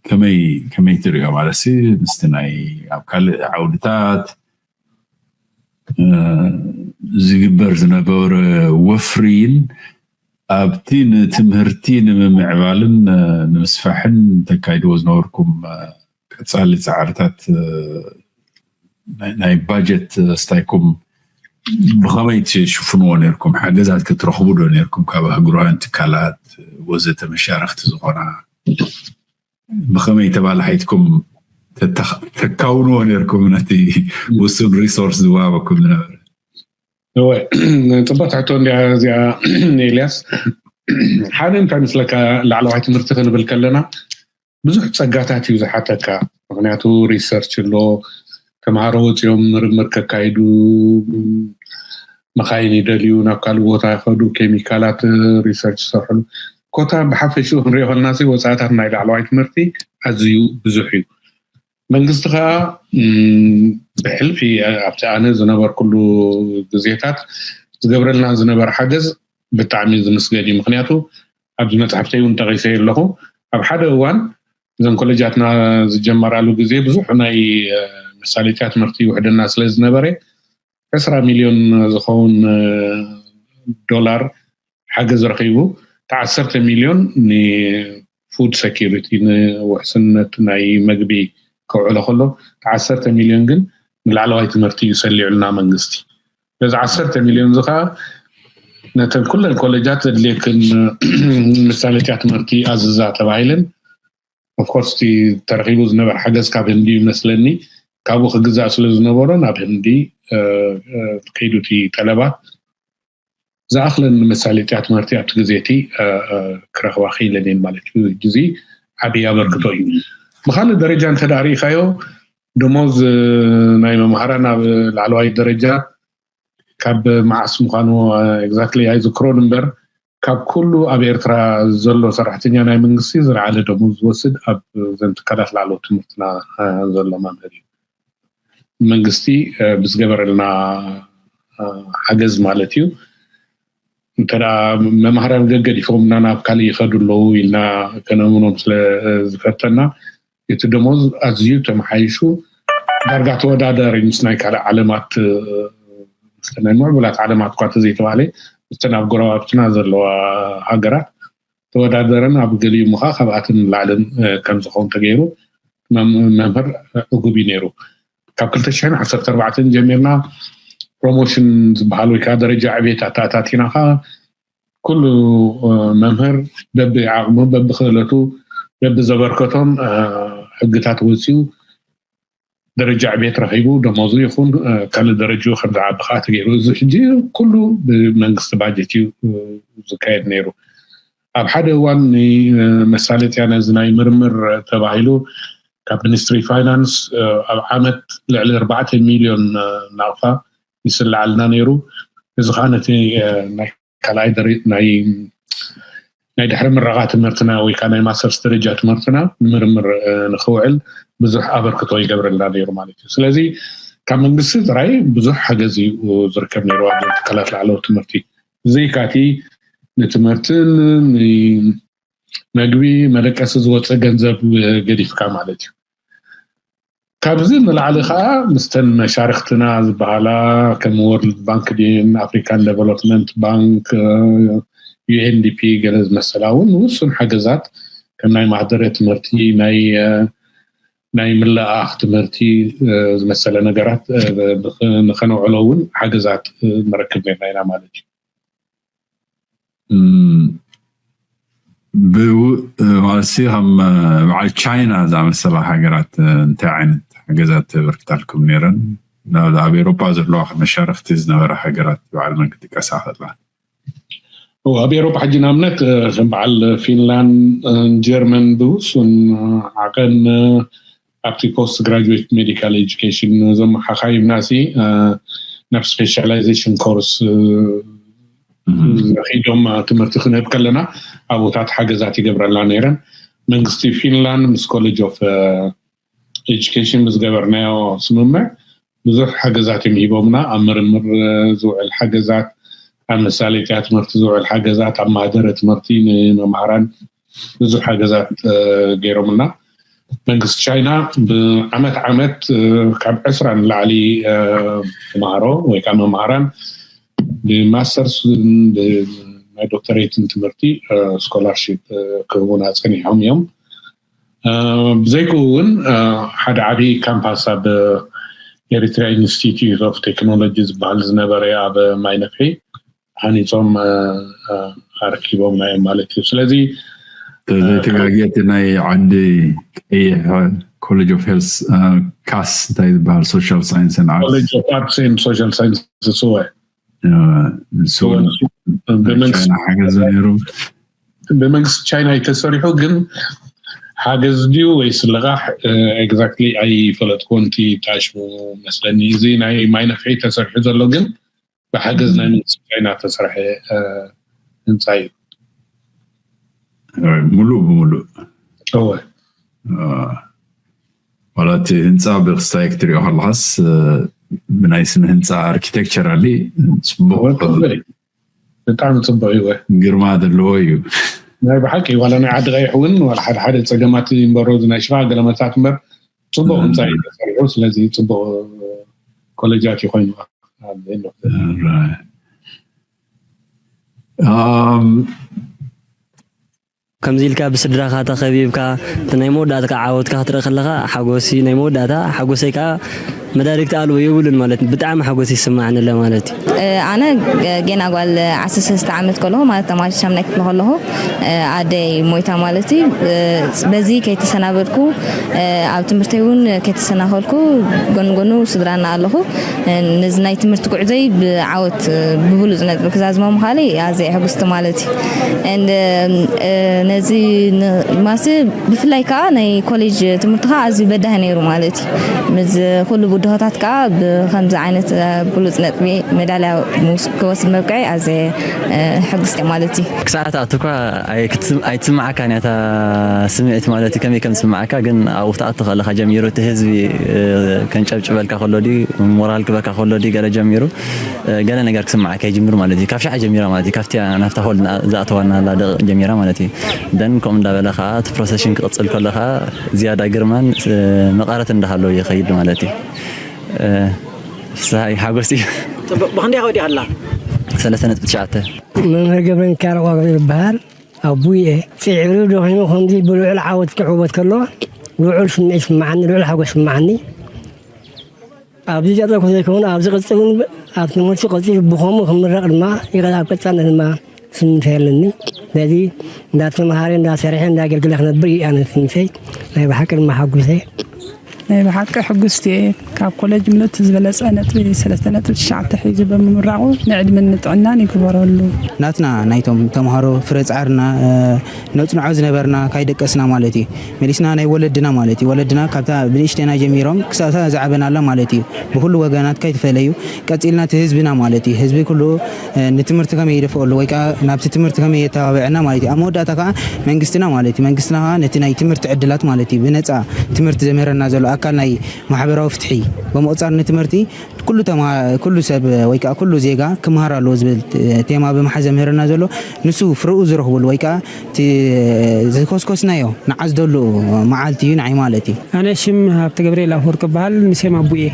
ከመይ ከመይ ትሪኦ? ማለት ምስቲ ናይ ኣብ ካልእ ዓውድታት ዝግበር ዝነበረ ወፍሪን ኣብቲ ንትምህርቲ ንምምዕባልን ንምስፋሕን ተካይድዎ ዝነበርኩም ቀጻሊ ጻዕርታት ናይ ባጀት ስታይኩም ብኸመይ ትሽፍንዎ ነርኩም? ሓገዛት ክትረኽቡ ዶ ነርኩም ካብ ኣህጉራውያን ትካላት ወዘተ መሻርክቲ ዝኾና? ብኸመይ ተባላሒትኩም ተካውንዎ ነርኩም ነቲ ውሱን ሪሶርስ ዝወሃበኩም ዝነበረ? እወ፣ ጽቡቅ ሕቶ እንዲያ እዚኣ ኤልያስ። ሓደ እንታይ ምስለካ፣ ላዕለዋይ ትምህርቲ ክንብል ከለና ብዙሕ ጸጋታት እዩ ዝሓተካ። ምክንያቱ ሪሰርች ኣሎ፣ ተምሃሮ ወፂኦም ምርምር ከካይዱ፣ መኻይን ይደልዩ፣ ናብ ካልእ ቦታ ይኸዱ፣ ኬሚካላት ሪሰርች ይሰርሕሉ። ኮታ ብሓፈሽኡ ክንሪኦ ከለና ወፃእታት ናይ ላዕለዋይ ትምህርቲ ኣዝዩ ብዙሕ እዩ። መንግስቲ ከዓ ብሕልፊ ኣብቲ ኣነ ዝነበርኩሉ ግዜታት ዝገብረልና ዝነበረ ሓገዝ ብጣዕሚ ዝምስገን እዩ። ምክንያቱ ኣብዚ መፅሓፍተይ እውን ጠቂሰ ኣለኹ። ኣብ ሓደ እዋን እዘን ኮሌጃትና ዝጀመራሉ ግዜ ብዙሕ ናይ መሳለጥያ ትምህርቲ ይውሕደና ስለ ዝነበረ ዕስራ ሚልዮን ዝኸውን ዶላር ሓገዝ ረኺቡ፣ እቲ ዓሰርተ ሚልዮን ንፉድ ሰኪሪቲ ንውሕስነት ናይ መግቢ ከውዕሎ ከሎ፣ እቲ ዓሰርተ ሚልዮን ግን ንላዕለዋይ ትምህርቲ እዩ ሰሊዑልና መንግስቲ። በዚ ዓሰርተ ሚልዮን እዚ ከዓ ነተን ኩለን ኮሌጃት ዘድልየክን መሳለጥያ ትምህርቲ ኣዝዛ ተባሂለን። ኦፍኮርስ እቲ ተረኺቡ ዝነበረ ሓገዝ ካብ ህንዲ ይመስለኒ፣ ካብኡ ክግዛእ ስለ ዝነበሮ ናብ ህንዲ ከይዱ እቲ ጠለባት ዝኣኽለን መሳለጥያ ትምህርቲ ኣብቲ ግዜ እቲ ክረኽባ ክኢለን እየን ማለት እዩ። እዚ ዓብዪ ኣበርክቶ እዩ። ብካልእ ደረጃ እንተ ደኣ ርኢኻዮ ደሞዝ ናይ መምሃራን ኣብ ላዕለዋይ ደረጃ ካብ መዓስ ምዃኑ ኤግዛክትሊ ኣይዝክሮን እምበር ካብ ኩሉ ኣብ ኤርትራ ዘሎ ሰራሕተኛ ናይ መንግስቲ ዝለዓለ ደሞዝ ዝወስድ ኣብ ዘን ትካላት ላዕለዎት ትምህርትና ዘሎ መምህር እዩ። መንግስቲ ብዝገበረልና ሓገዝ ማለት እዩ። እንተ መምሃራን ገገዲፎምና ናብ ካልእ ይኸዱ ኣለዉ ኢልና ከነእምኖም ስለ ዝፈተና እቲ ደሞዝ ኣዝዩ ተመሓይሹ ዳርጋ ተወዳዳሪ ምስ ናይ ካልእ ዓለማት ምስ ናይ ምዕቡላት ዓለማት እኳ ተዘይተባህለ ምስተን ኣብ ጎረባብትና ዘለዋ ሃገራት ተወዳደረን ኣብ ገሊኡ ምኻ ካብኣትን ላዕልን ከም ዝኸውን ተገይሩ መምህር ዕጉብ እዩ ነይሩ። ካብ ክልተ ሽሕን ዓሰርተ ኣርባዕተን ጀሚርና ፕሮሞሽን ዝበሃል ወይ ከዓ ደረጃ ዕቤት ኣተኣታቲና ከዓ ኩሉ መምህር በቢ ዓቕሙ በቢ ክእለቱ በቢ ዘበርከቶም ሕግታት ወፂኡ ደረጃ ዕቤት ረኺቡ ደሞዙ ይኹን ካልእ ደረጃ ከም ዝዓቢ ከዓ ተገይሩ። እዚ ሕጂ ኩሉ ብመንግስቲ ባጀት እዩ ዝካየድ ነይሩ። ኣብ ሓደ እዋን መሳለጥያ ነዚ ናይ ምርምር ተባሂሉ ካብ ሚኒስትሪ ፋይናንስ ኣብ ዓመት ልዕሊ ኣርባዕተ ሚልዮን ናቕፋ ይስልዓልና ነይሩ። እዚ ከዓ ነቲ ናይ ካልኣይ ደረ ናይ ናይ ድሕሪ ምረቓ ትምህርትና ወይ ከዓ ናይ ማስተርስ ደረጃ ትምህርትና ንምርምር ንክውዕል ብዙሕ ኣበርክቶ ይገብረልና ነይሩ ማለት እዩ። ስለዚ ካብ መንግስቲ ጥራይ ብዙሕ ሓገዝ እዩ ዝርከብ ነይሩ ኣብ ትካላት ላዕለዎት ትምህርቲ። ብዘይካቲ ንትምህርትን መግቢ መደቀሲ ዝወፀ ገንዘብ ገዲፍካ ማለት እዩ። ካብዚ ንላዕሊ ከዓ ምስተን መሻርክትና ዝበሃላ ከም ወርልድ ባንክ ድን ኣፍሪካን ዴቨሎፕመንት ባንክ ዩኤንዲፒ ገለ ዝመሰላ እውን ውሱን ሓገዛት ከም ናይ ማህደረ ትምህርቲ ናይ ናይ ምልኣኽ ትምህርቲ ዝመሰለ ነገራት ንኸነውዕሎ እውን ሓገዛት ንረክብ ነርና ኢና ማለት እዩ። ማለት ከም በዓል ቻይና ዝኣመሰላ ሃገራት እንታይ ዓይነት ሓገዛት ተበርክታልኩም ነይረን? ኣብ ኤሮፓ ዘለዋ መሻርክቲ ዝነበራ ሃገራት በዓል መን ክጥቀሳ ከላ? ኣብ ኤሮፓ ሕጂ ንኣብነት ከም በዓል ፊንላንድ፣ ጀርመን ብውሱን ዓቐን ኣብቲ ፖስት ግራጁዌት ሜዲካል ኤጁኬሽን እዞም ሓኻይምና ሲ ናብ ስፔሻላይዜሽን ኮርስ ረኪዶም ትምህርቲ ክንህብ ከለና ኣብኡታት ሓገዛት ይገብረላ ነይረን። መንግስቲ ፊንላንድ ምስ ኮሌጅ ኦፍ ኤጁኬሽን ብዝገበርናዮ ስምምዕ ብዙሕ ሓገዛት እዮም ሂቦምና። ኣብ ምርምር ዝውዕል ሓገዛት፣ ኣብ መሳለጥያ ትምህርቲ ዝውዕል ሓገዛት፣ ኣብ ማህደረ ትምህርቲ ንመምሃራን ብዙሕ ሓገዛት ገይሮምልና። መንግስቲ ቻይና ብዓመት ዓመት ካብ ዕስራ ንላዕሊ ተምሃሮ ወይ ከዓ መምሃራን ብማስተርስ ናይ ዶክተሬትን ትምህርቲ ስኮላርሽፕ ክህቡና ፀኒሖም እዮም። ብዘይክኡ እውን ሓደ ዓብዪ ካምፓስ ኣብ ኤሪትሪያ ኢንስቲትዩት ኦፍ ቴክኖሎጂ ዝበሃል ዝነበረ ኣብ ማይነፍሒ ሃኒፆም ኣረኪቦምና እዮም ማለት እዩ። ስለዚ ዘይተጋግየ እቲ ናይ ዓዲ ቀይሕ ኮሌጅ ኦፍ ሄልስ ካስ እንታይ ዝበሃል ሶሻል ሳይንስን ኮሌጅ ኦፍ ኣርትስ ኤንድ ሶሻል ሳይንስ ስወ ንሱ እውን ቻይና ሓገዝ ነይሩ። ብመንግስቲ ቻይና እዩ ተሰሪሑ፣ ግን ሓገዝ ድዩ ወይስ ልቓሕ ኤግዛክትሊ ኣይፈለጥኩን። እቲ ጣሽሙ መስለኒ እዚ ናይ ማይ ነፍሒ ተሰሪሑ ዘሎ ግን ብሓገዝ ናይ መንግስቲ ቻይና ተሰርሐ ህንፃ እዩ። ሙሉእ ብሙሉእ እወ ዋላ እቲ ህንፃ ብክስታይ ክትሪኦ ከለካስ ብናይ ስነ ህንፃ ኣርኪቴክቸራሊ ፅቡቅ ብጣዕሚ ፅቡቅ እዩ። ግርማ ዘለዎ እዩ። ናይ ብሓቂ ዋላ ናይ ዓዲ ቀይሕ እውን ዋላ ሓደ ሓደ ፀገማት ይንበሮ ናይ ሽፋ ገለመታት እምበር ፅቡቅ ህንፃ እዩ ተሰሪሑ። ስለዚ ፅቡቅ ኮሌጃት እዩ ኮይኑ ኣም፣ ከምዚ ኢልካ ብስድራኻ ተኸቢብካ እቲ ናይ መወዳእታ ዓወትካ ክትርኢ ከለኻ ሓጎሲ ናይ መወዳእታ ሓጎሰይ ከዓ መዳርግቲ ኣልቦ የብሉን ማለት እዩ። ብጣዕሚ ሓጎስ ይስማዓኒ ኣሎ ማለት እዩ። ኣነ ጌና ጓል ዓሰርተ ሰለስተ ዓመት ከለኹ ማለት ተማሪ ሻምናይ ክፍሊ ከለኹ ኣደይ ሞይታ ማለት እዩ። በዚ ከይተሰናበድኩ ኣብ ትምህርተይ እውን ከይተሰናኸልኩ ጎን ጎኑ ስድራና ኣለኹ። ነዚ ናይ ትምህርቲ ጉዕዞይ ብዓወት ብብሉፅ ነጥቢ ክዛዝሞ ምኻለይ ኣዝየ ሕጉስቲ ማለት እዩ። And ነዚ ማስ ብፍላይ ከዓ ናይ ኮሌጅ ትምህርቲ ከዓ ኣዝዩ በዳህ ነይሩ ማለት እዩ። ምስ ኩሉ ብድሆታት ከዓ ብከምዚ ዓይነት ብሉፅ ነጥቢ ሜዳልያ ክወስድ መብቅዐይ ኣዝየ ሕጉስቲ ማለት እዩ። ክሳዕ ትኣቱ እኳ ኣይትስምዓካን እያ እታ ስምዒት ማለት እዩ። ከመይ ከም ዝስምዓካ ግን ኣብኡ ክትኣቱ ከለካ ጀሚሩ እቲ ህዝቢ ከንጨብጭበልካ ከሎ ድዩ ሞራል ክበካ ከሎ ድዩ ገለ ጀሚሩ ገለ ነገር ክስምዓካ ይጅምር ማለት እዩ። ካብ ሽዓ ጀሚራ ማለት እዩ። ካብቲ ናብታ ሆል ዝኣተዋና ደቂቕ ጀሚራ ማለት እዩ። ደን ከምኡ እንዳበለ ከዓ እቲ ፕሮሰሽን ክቕፅል ከሎ ከዓ ዝያዳ ግርማን መቐረት እንዳሃለዎ ይኸይድ ማለት እዩ። ፍስሃይ ሓጎስ እዩ። ብክንደይ ወዲኣ ኣላ? ሰለስተ ነጥቢ ትሽዓተ። መምህር ገብረ ሚካኤል ቆርብ ይበሃል። ኣቡየ ፅዒሩ ደኺሙ ከምዚ ብልዑል ዓወት ክዕወት ከሎ ልዑል ስምዒት ይስምዓኒ፣ ልዑል ሓጎስ ይስምዓኒ። ኣብዚ ዘጥረኩ ዘይከውን ኣብዚ ቅፅል እውን ኣብ ትምህርቲ ቀፂሉ ብኸምኡ ክምረቕ ድማ ይቐ ኣብ ቀፃሊ ድማ ስምንት ያለኒ ስለዚ እንዳተምሃረ እንዳሰርሐ እንዳገልግለ ክነብር እዩ ኣነ ስምንተይ ናይ ብሓቂ ድማ ሓጉሰ ናይ ብሓቂ ሕጉስቲ እየ። ካብ ኮለጅ ምልእቲ ዝበለፀ ነጥቢ ሰለስተ ነጥቢ ትሽዓተ ሒዙ ብምምራቑ ንዕድምን ንጥዕናን ይግበረሉ። ናትና ናይቶም ተምሃሮ ፍረ ፃዕርና ነፅንዖ ዝነበርና ካይደቀስና ማለት እዩ። መሊስና ናይ ወለድና ማለት እዩ። ወለድና ካብታ ብንእሽተና ጀሚሮም ክሳብታ ዝዓበናላ ማለት እዩ። ብኩሉ ወገናት ካይተፈለዩ ቀፂልና እቲ ህዝብና ማለት እዩ። ህዝቢ ኩሉ ንትምህርቲ ከመይ ይደፍኦሉ ወይ ከዓ ናብቲ ትምህርቲ ከመይ የተባብዐና ማለት እዩ። ኣብ መወዳእታ ከዓ መንግስትና ማለት እዩ። መንግስትና ከዓ ነቲ ናይ ትምህርቲ ዕድላት ማለት እዩ ብነፃ ትምህርቲ ዘምህረና ዘሎ ኣካል ናይ ማሕበራዊ ፍትሒ ብምቁፃር ንትምህርቲ ኩሉ ተማ ኩሉ ሰብ ወይ ከዓ ኩሉ ዜጋ ክመሃር ኣለዎ ዝብል ቴማ ብምሓዝ ዘምህረና ዘሎ ንሱ ፍርኡ ዝረኽብሉ ወይ ከዓ እቲ ዝኮስኮስናዮ ንዓዝደሉ መዓልቲ እዩ ንዓይ ማለት እዩ። ኣነ ሽም ሃብተ ገብርኤል ኣፈወርቅ እበሃል ንሴም ኣቡየ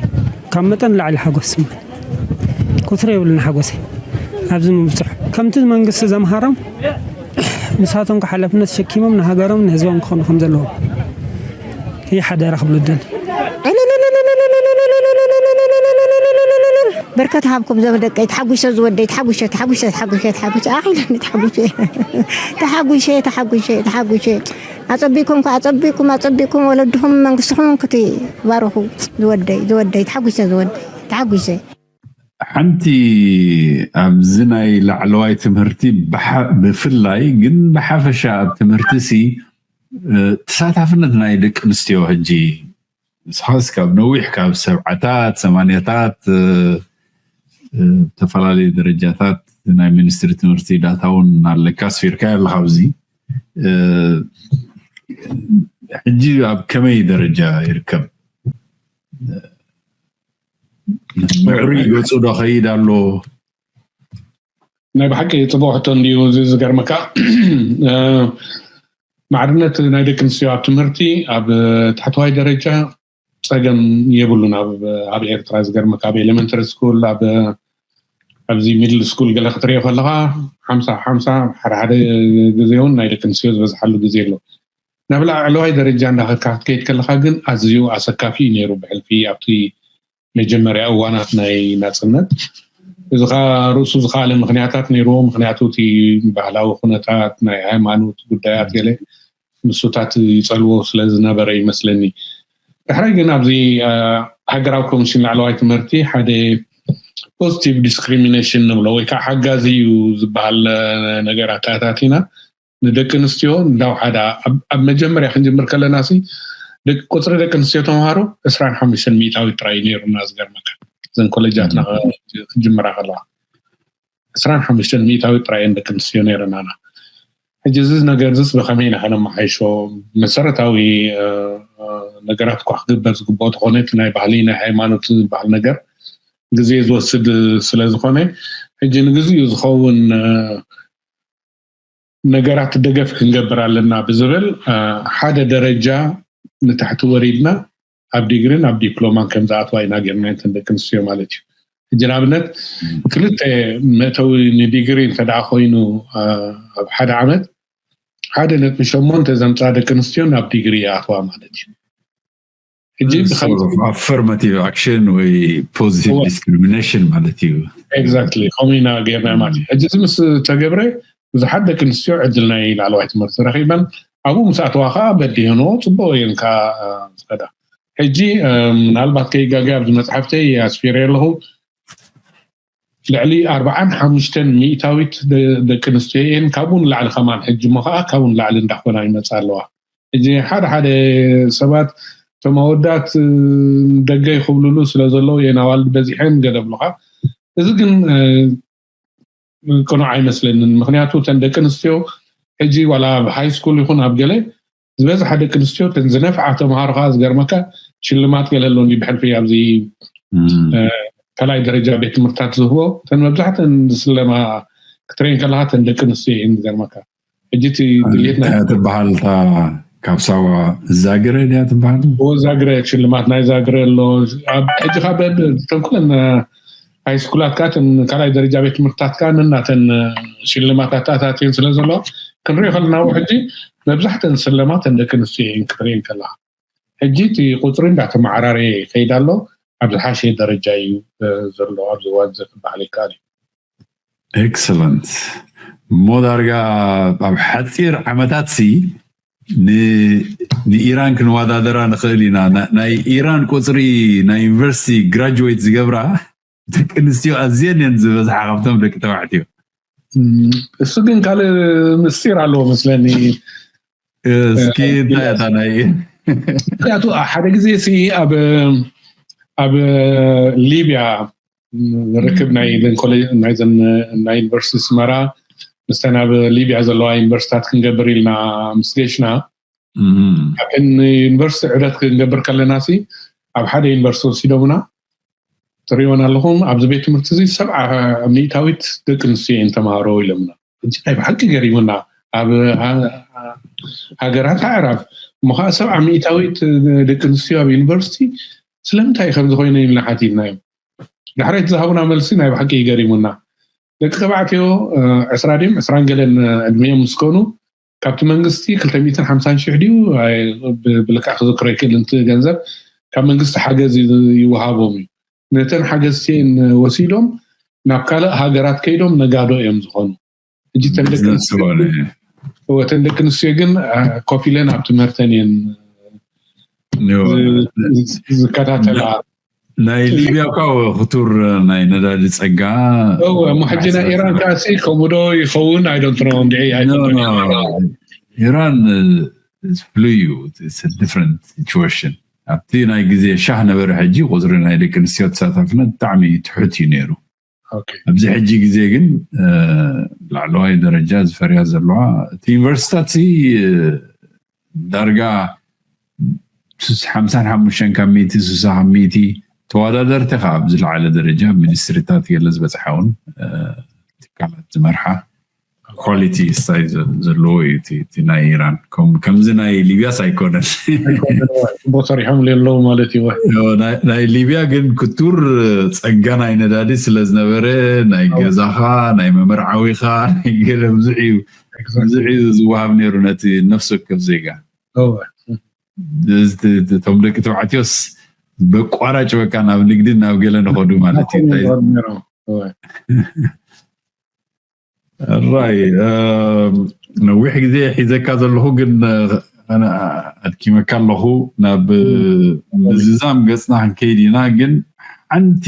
ካብ መጠን ላዕሊ ሓጎስ ስምዓኒ ቁፅሪ የብሉን ሓጎሰይ ኣብዚ ምብፅሑ ከምቲ መንግስቲ ዘምሃሮም ንሳቶም ከዓ ሓላፍነት ተሸኪሞም ንሃገሮም ንህዝቦም ክኾኑ ከም ዘለዎም ይሓደራ ክብሉ ደሊ። በርከት ሃብኩም ዘመ ደቀይ ተሓጉሸ ዝወደይ ተሓጉሸ ተሓጉሸ ተሓጉሸ ተሓጉሸ ኣኺለኒ ተሓጉሸ ተሓጉሸ ተሓጉሸ ተሓጉሸ ኣጸቢኩም ከ ኣጸቢኩም ኣጸቢኩም ወለድኹም መንግስትኹም ክትባርኹ ዝወደይ ዝወደይ ተሓጉሸ ዝወደይ ተሓጉሸ ሓንቲ ኣብዚ ናይ ላዕለዋይ ትምህርቲ ብፍላይ ግን ብሓፈሻ ኣብ ትምህርቲ ሲ ተሳታፍነት ናይ ደቂ ኣንስትዮ ሕጂ ንስኻስ ካብ ነዊሕ ካብ ሰብዓታት ሰማንያታት ዝተፈላለዩ ደረጃታት ናይ ሚኒስትሪ ትምህርቲ ዳታ እውን ኣለካ ኣስፊርካ ኣለካ ኣብዚ ሕጂ ኣብ ከመይ ደረጃ ይርከብ ምዕሩይ ገፁ ዶ ከይድ ኣሎ ናይ ብሓቂ ፅቡቅ ሕቶ እንድዩ እዚ ዝገርመካ ማዕርነት ናይ ደቂ ኣንስትዮ ኣብ ትምህርቲ ኣብ ታሕተዋይ ደረጃ ፀገም የብሉን ኣብ ኤርትራ ዝገርመካ ኣብ elementary school ኣብ ኣብዚ middle school ገለ ክትሪኦ ከለካ ሓምሳ ሓምሳ ሓደ ሓደ ግዜ እውን ናይ ደቂ ኣንስትዮ ዝበዝሓሉ ግዜ ኣሎ ናብ ላዕለዋይ ደረጃ እንዳኸድካ ክትከይድ ከለካ ግን ኣዝዩ ኣሰካፊ እዩ ነይሩ ብሕልፊ ኣብቲ መጀመርያ እዋናት ናይ ናፅነት እዚ ከዓ ርእሱ ዝኸኣለ ምክንያታት ነይርዎ ምክንያቱ እቲ ባህላዊ ኩነታት ናይ ሃይማኖት ጉዳያት ገለ ንሱታት ይፀልዎ ስለዝነበረ ይመስለኒ ዳሕራይ ግን ኣብዚ ሃገራዊ ኮሚሽን ላዕለዋይ ትምህርቲ ሓደ positive discrimination ንብሎ ወይ ከዓ ሓጋዚ እዩ ዝበሃል ነገር ኣተኣታቲና ንደቂ ኣንስትዮ እንዳውሓዳ ኣብ መጀመርያ ክንጅምር ከለና ሲ ቁፅሪ ደቂ ኣንስትዮ ተምሃሮ ዕስራን ሓሙሽተን ሚእታዊት ጥራይ ነይሩና ዝገርመካ እዘን ኮሌጃትና ክጅምራ ከለዋ ዕስራን ሓሙሽተን ሚእታዊት ጥራይ እየን ደቂ ኣንስትዮ ነይረናና ሕጂ እዚ ነገር ዝስ ብከመይ ኢና ከነመሓይሾ መሰረታዊ ነገራት እኳ ክግበር ዝግብኦ ተኾነ እቲ ናይ ባህሊ ናይ ሃይማኖት ዝበሃል ነገር ግዜ ዝወስድ ስለ ዝኾነ ሕጂ ንግዚኡ ዝኸውን ነገራት ደገፍ ክንገብር ኣለና ብዝብል ሓደ ደረጃ ንታሕቲ ወሪድና ኣብ ዲግሪን ኣብ ዲፕሎማን ከም ዝኣትዋ ኢና ጌርና እንተን ደቂ ኣንስትዮ ማለት እዩ ሕጂ ንኣብነት ክልተ መእተዊ ንዲግሪ እንተ ደኣ ኮይኑ ኣብ ሓደ ዓመት ሓደ ነጥቢ ሸሞንተ ዘምፅኣ ደቂ ኣንስትዮ ናብ ዲግሪ ይኣትዋ ማለት እዩ ሕጂ affirmative action ወይ positive discrimination ማለት እዩ exactly ከምኡ ኢና ጌርና ማለት እዩ ሕጂ እዚ ምስ ተገብረ ብዙሓት ደቂ ኣንስትዮ ዕድል ናይ ላዕለዋይ ትምህርቲ ረኺበን ኣብኡ ምስ ኣተዋ ከዓ በዲህንኦ ፅቡቅ እየን ከዓ ዝኸዳ ሕጂ ምናልባት ከይጋገ ኣብዚ መፅሓፍተይ ኣስፊረ ኣለኹ ልዕሊ ኣርብዓን ሓሙሽተን ሚእታዊት ደቂ ኣንስትዮ እየን ካብኡ ንላዕሊ ከማን ሕጂ እሞ ከዓ ካብኡ ንላዕሊ እንዳኾና ይመፃ ኣለዋ ሕጂ ሓደ ሓደ ሰባት እቶም ኣወዳት ደገ ይኽብሉሉ ስለ ዘለዉ እየን ኣዋልድ በዚሐን ገለ ብሉኻ እዚ ግን ቅኑዕ ኣይመስለንን ምክንያቱ እተን ደቂ ኣንስትዮ ሕጂ ዋላ ኣብ ሃይ ስኩል ይኹን ኣብ ገለ ዝበዝሓ ደቂ ኣንስትዮ እተን ዝነፍዓ ተምሃሮ ከዓ ዝገርመካ ሽልማት ገለ ኣሎ እንዲ ብሕልፊ ኣብዚ ካልኣይ ደረጃ ቤት ትምህርትታት ዝህቦ እተን መብዛሕተን ዝስለማ ክትረእየን ከለካ እተን ደቂ ኣንስትዮ እየን ዝገርመካ ሕጂ እቲ ድሌት ናይ ትበሃል እታ ካብ ሳዋ ዛግረ ድያ ትበሃል ዛግረ ሽልማት ናይ ዛግረ ኣሎ ሕጂ ካብ ተንኩለን ሃይስኩላት ከዓ እተን ካልኣይ ደረጃ ቤት ትምህርትታት ከዓ ነናተን ሽልማታት ኣታትየን ስለ ዘለዋ ክንሪኦ ከለና ው ሕጂ መብዛሕተን ዝስለማ እተን ደቂ ኣንስትዮ እየን ክትሪኤን ከለካ ሕጂ እቲ ቁፅሪ እንዳተመዓራረየ ይኸይድ ኣሎ ኣብ ዝሓሸ ደረጃ እዩ ዘሎ ኣብዚ እዋን እዚ ክበሃል ይከኣል እዩ Excellent እሞ ዳርጋ ኣብ ሓፂር ዓመታት ሲ ንኢራን ክንወዳደራ ንኽእል ኢና። ናይ ኢራን ቁፅሪ ናይ ዩኒቨርሲቲ ግራጅዌት ዝገብራ ደቂ ኣንስትዮ ኣዝየን እየን ዝበዝሓ ካብቶም ደቂ ተባዕትዮ። እሱ ግን ካልእ ምስጢር ኣለዎ መስለኒ። እስኪ እንታይ እታ ናይ ምክንያቱ ሓደ ግዜ ሲ ኣብ ኣብ ሊብያ ርክብ ናይ ናይዘን ናይ ዩኒቨርሲቲ ስመራ ምስተን ኣብ ሊብያ ዘለዋ ዩኒቨርሲታት ክንገብር ኢልና ምስ ገሽና ኣብን ዩኒቨርሲቲ ዕደት ክንገብር ከለና ሲ ኣብ ሓደ ዩኒቨርሲቲ ወሲዶምና ትሪእወን ኣለኹም ኣብዚ ቤት ትምህርቲ እዚ ሰብዓ ሚእታዊት ደቂ ኣንስትዮ እየን ተምሃሮ ኢሎምና። እዚ ናይ ብሓቂ ገሪሙና ኣብ ሃገራት ኣዕራብ እሞ ከዓ ሰብዓ ሚእታዊት ደቂ ኣንስትዮ ኣብ ዩኒቨርሲቲ ስለምንታይ ከምዚ ኮይኑ ኢልና ሓቲትናዮም። ዳሕራይ ዝሃቡና መልሲ ናይ ብሓቂ ገሪሙና። ደቂ ተባዕትዮ ዕስራ ድዮም ዕስራን ገለን ዕድሚኦም ምስ ኮኑ ካብቲ መንግስቲ ክልተ ሚእትን ሓምሳን ሽሕ ድዩ ብልክዕ ክዝክሮ ይክእል እቲ ገንዘብ ካብ መንግስቲ ሓገዝ ይወሃቦም እዩ። ነተን ሓገዝቲኤን ወሲዶም ናብ ካልእ ሃገራት ከይዶም ነጋዶ እዮም ዝኾኑ። ሕጂ ተን ደቂ ኣንስትዮ ግን ኮፍ ኢለን ኣብ ትምህርተን እየን ዝከታተላ። ናይ ሊብያ እኳ ክቱር ናይ ነዳዲ ጸጋ እሞ ሕጂ ናይ ኢራን ከዓሲ ከምኡ ዶ ይኸውን? I don't know እንድዒ ኢራን ፍሉይ እዩ። Different situation። ኣብቲ ናይ ግዜ ሻህ ነበረ። ሕጂ ቁፅሪ ናይ ደቂ ኣንስትዮ ተሳታፍነት ብጣዕሚ ትሑት እዩ ነይሩ። ኣብዚ ሕጂ ግዜ ግን ላዕለዋይ ደረጃ ዝፈርያ ዘለዋ እቲ ዩኒቨርሲታት ዳርጋ ሓምሳን ሓሙሽተን ካብ ሚእቲ ስሳ ካብ ሚእቲ ተወዳደርቲ ከዓ ኣብ ዝለዓለ ደረጃ ሚኒስትሪታት ገለ ዝበፅሓ እውን ትካላት ዝመርሓ ኳሊቲ ስታይ ዘለዎ እዩ እቲ ናይ ኢራን። ከምዚ ናይ ሊብያስ ኣይኮነን። ጽቡቅ ሰሪሖም ኣለዉ ማለት እዩ። ናይ ሊብያ ግን ክቱር ጸጋ ናይ ነዳዲ ስለ ዝነበረ ናይ ገዛኻ ናይ መመርዓዊኻ ናይ ገለ ብዙሕ እዩ ብዙሕ እዩ ዝወሃብ ነይሩ ነቲ ነፍሲ ወከፍ ዜጋ። እቶም ደቂ ተባዕትዮስ በቋራጭ በቃ ናብ ንግድን ናብ ገለ ንኸዱ ማለት እዩ። ራይ ነዊሕ ግዜ ሒዘካ ዘለኹ ግን ኣድኪመካ ኣለኹ። ናብ ምዝዛም ገፅና ክንከይድ ኢና። ግን ሓንቲ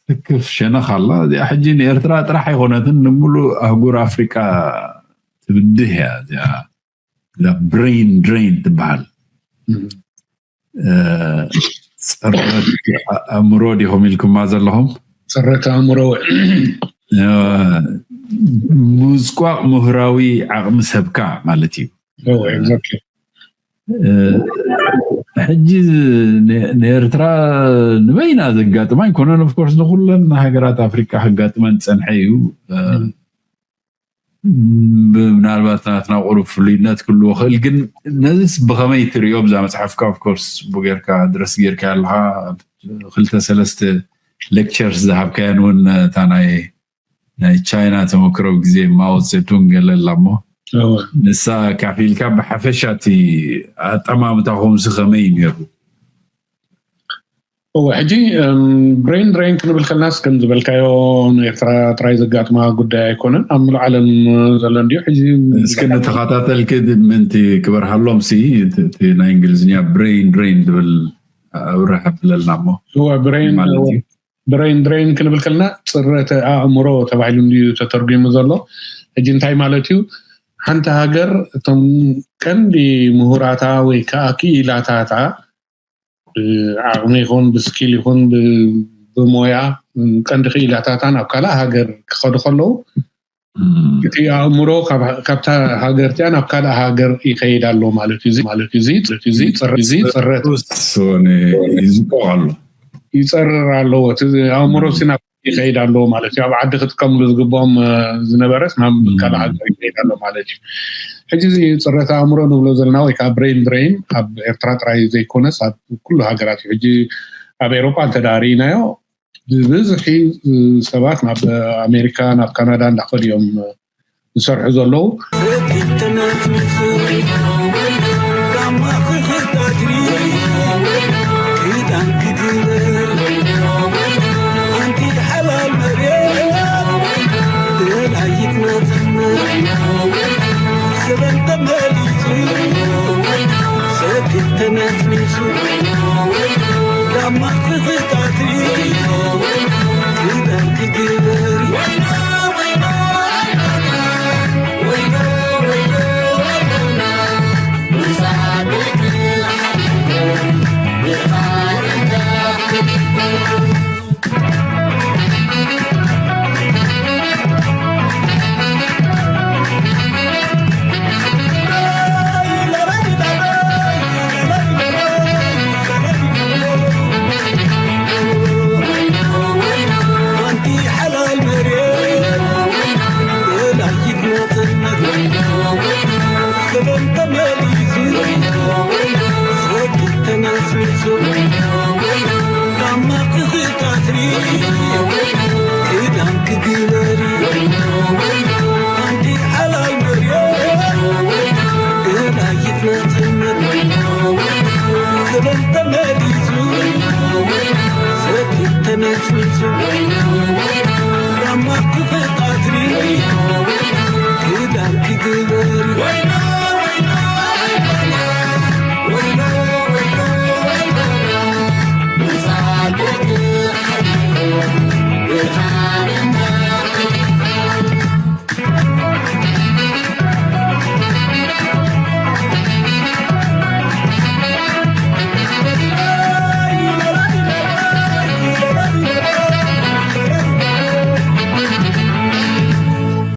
ትክፍ ሸነኽ ኣላ። እዚኣ ሕጂ ንኤርትራ ጥራሕ ኣይኮነትን፣ ንምሉእ ኣህጉር ኣፍሪቃ ትብድህ እያ። እዚኣ ብሬን ድሬን ትበሃል። ፅረት ኣእምሮ ዲኹም ኢልኩማ ዘለኹም? ፅረት ኣእምሮ ምዝቋቕ ምሁራዊ ዓቕሚ ሰብካ ማለት እዩ። ሕጂ ንኤርትራ ንበይና ዘጋጥማ ኣይኮነን። ኦፍኮርስ ንኩለን ሃገራት ኣፍሪካ ከጋጥመን ዝፀንሐ እዩ። ምናልባት ናትና ቁሩብ ፍሉይነት ክህልዎ ክእል፣ ግን ነዚስ ብኸመይ ትሪኦ? ብዛ መፅሓፍካ ኦፍኮርስ ቡ ጌርካ ድረስ ጌርካ ኣለካ። ክልተ ሰለስተ ሌክቸርስ ዝሃብካየን እውን እታ ናይ ናይ ቻይና ተመክሮ ግዜ ማኦ ዜቱንግ ገለ ኣላ እሞ ንሳ ካፊልካ ብሓፈሻ እቲ ኣጠማምታኹምሲ ከመይ እዩ ነይሩ? እወ ሕጂ ብሬን ድሬን ክንብል ከለናስ ከም ዝበልካዮ ንኤርትራ ጥራይ ዘጋጥማ ጉዳይ ኣይኮነን፣ ኣብ ምሉእ ዓለም ዘሎ እንድዩ። ሕጂ እስኪ ንተኸታተልኪ ምንቲ ክበርሃሎም ሲ እቲ ናይ እንግሊዝኛ ብሬን ድሬን ዝብል ኣብርህ ኣብለልና እሞ እወ ብሬን ማለት እዩ። ብሬን ድሬን ክንብል ከለና ፅረተ ኣእምሮ ተባሂሉ እንድዩ ተተርጒሙ ዘሎ። ሕጂ እንታይ ማለት እዩ? ሓንቲ ሃገር እቶም ቀንዲ ምሁራታ ወይ ከዓ ክኢላታታ ዓቕሚ ይኹን ብስኪል ይኹን ብሞያ ቀንዲ ክኢላታታ ናብ ካልእ ሃገር ክኸዱ ከለዉ እቲ ኣእምሮ ካብታ ሃገር እቲኣ ናብ ካልእ ሃገር ይኸይድ ኣሎ ማለት እዩ። ማለት እዩ። እዚ ፅረት ይዝቆቕ ኣሎ። ይፀርር ኣለዎ። እቲ ኣእምሮ ሲ ናብ ይኸይድ ኣለዎ ማለት እዩ። ኣብ ዓዲ ክጥቀምሉ ዝግብኦም ዝነበረስ ናብ ካልእ ሃገር ይኸይድ ኣሎ ማለት እዩ። ሕጂ እዚ ፅረት ኣእምሮ ንብሎ ዘለና ወይ ከዓ ብሬን ድሬን ኣብ ኤርትራ ጥራይ ዘይኮነስ ኣብ ኩሉ ሃገራት እዩ። ሕጂ ኣብ ኤሮጳ እንተዳ ርኢናዮ ብብዝሒ ሰባት ናብ ኣሜሪካ ናብ ካናዳ እንዳኸዱ እዮም ዝሰርሑ ዘለዉ።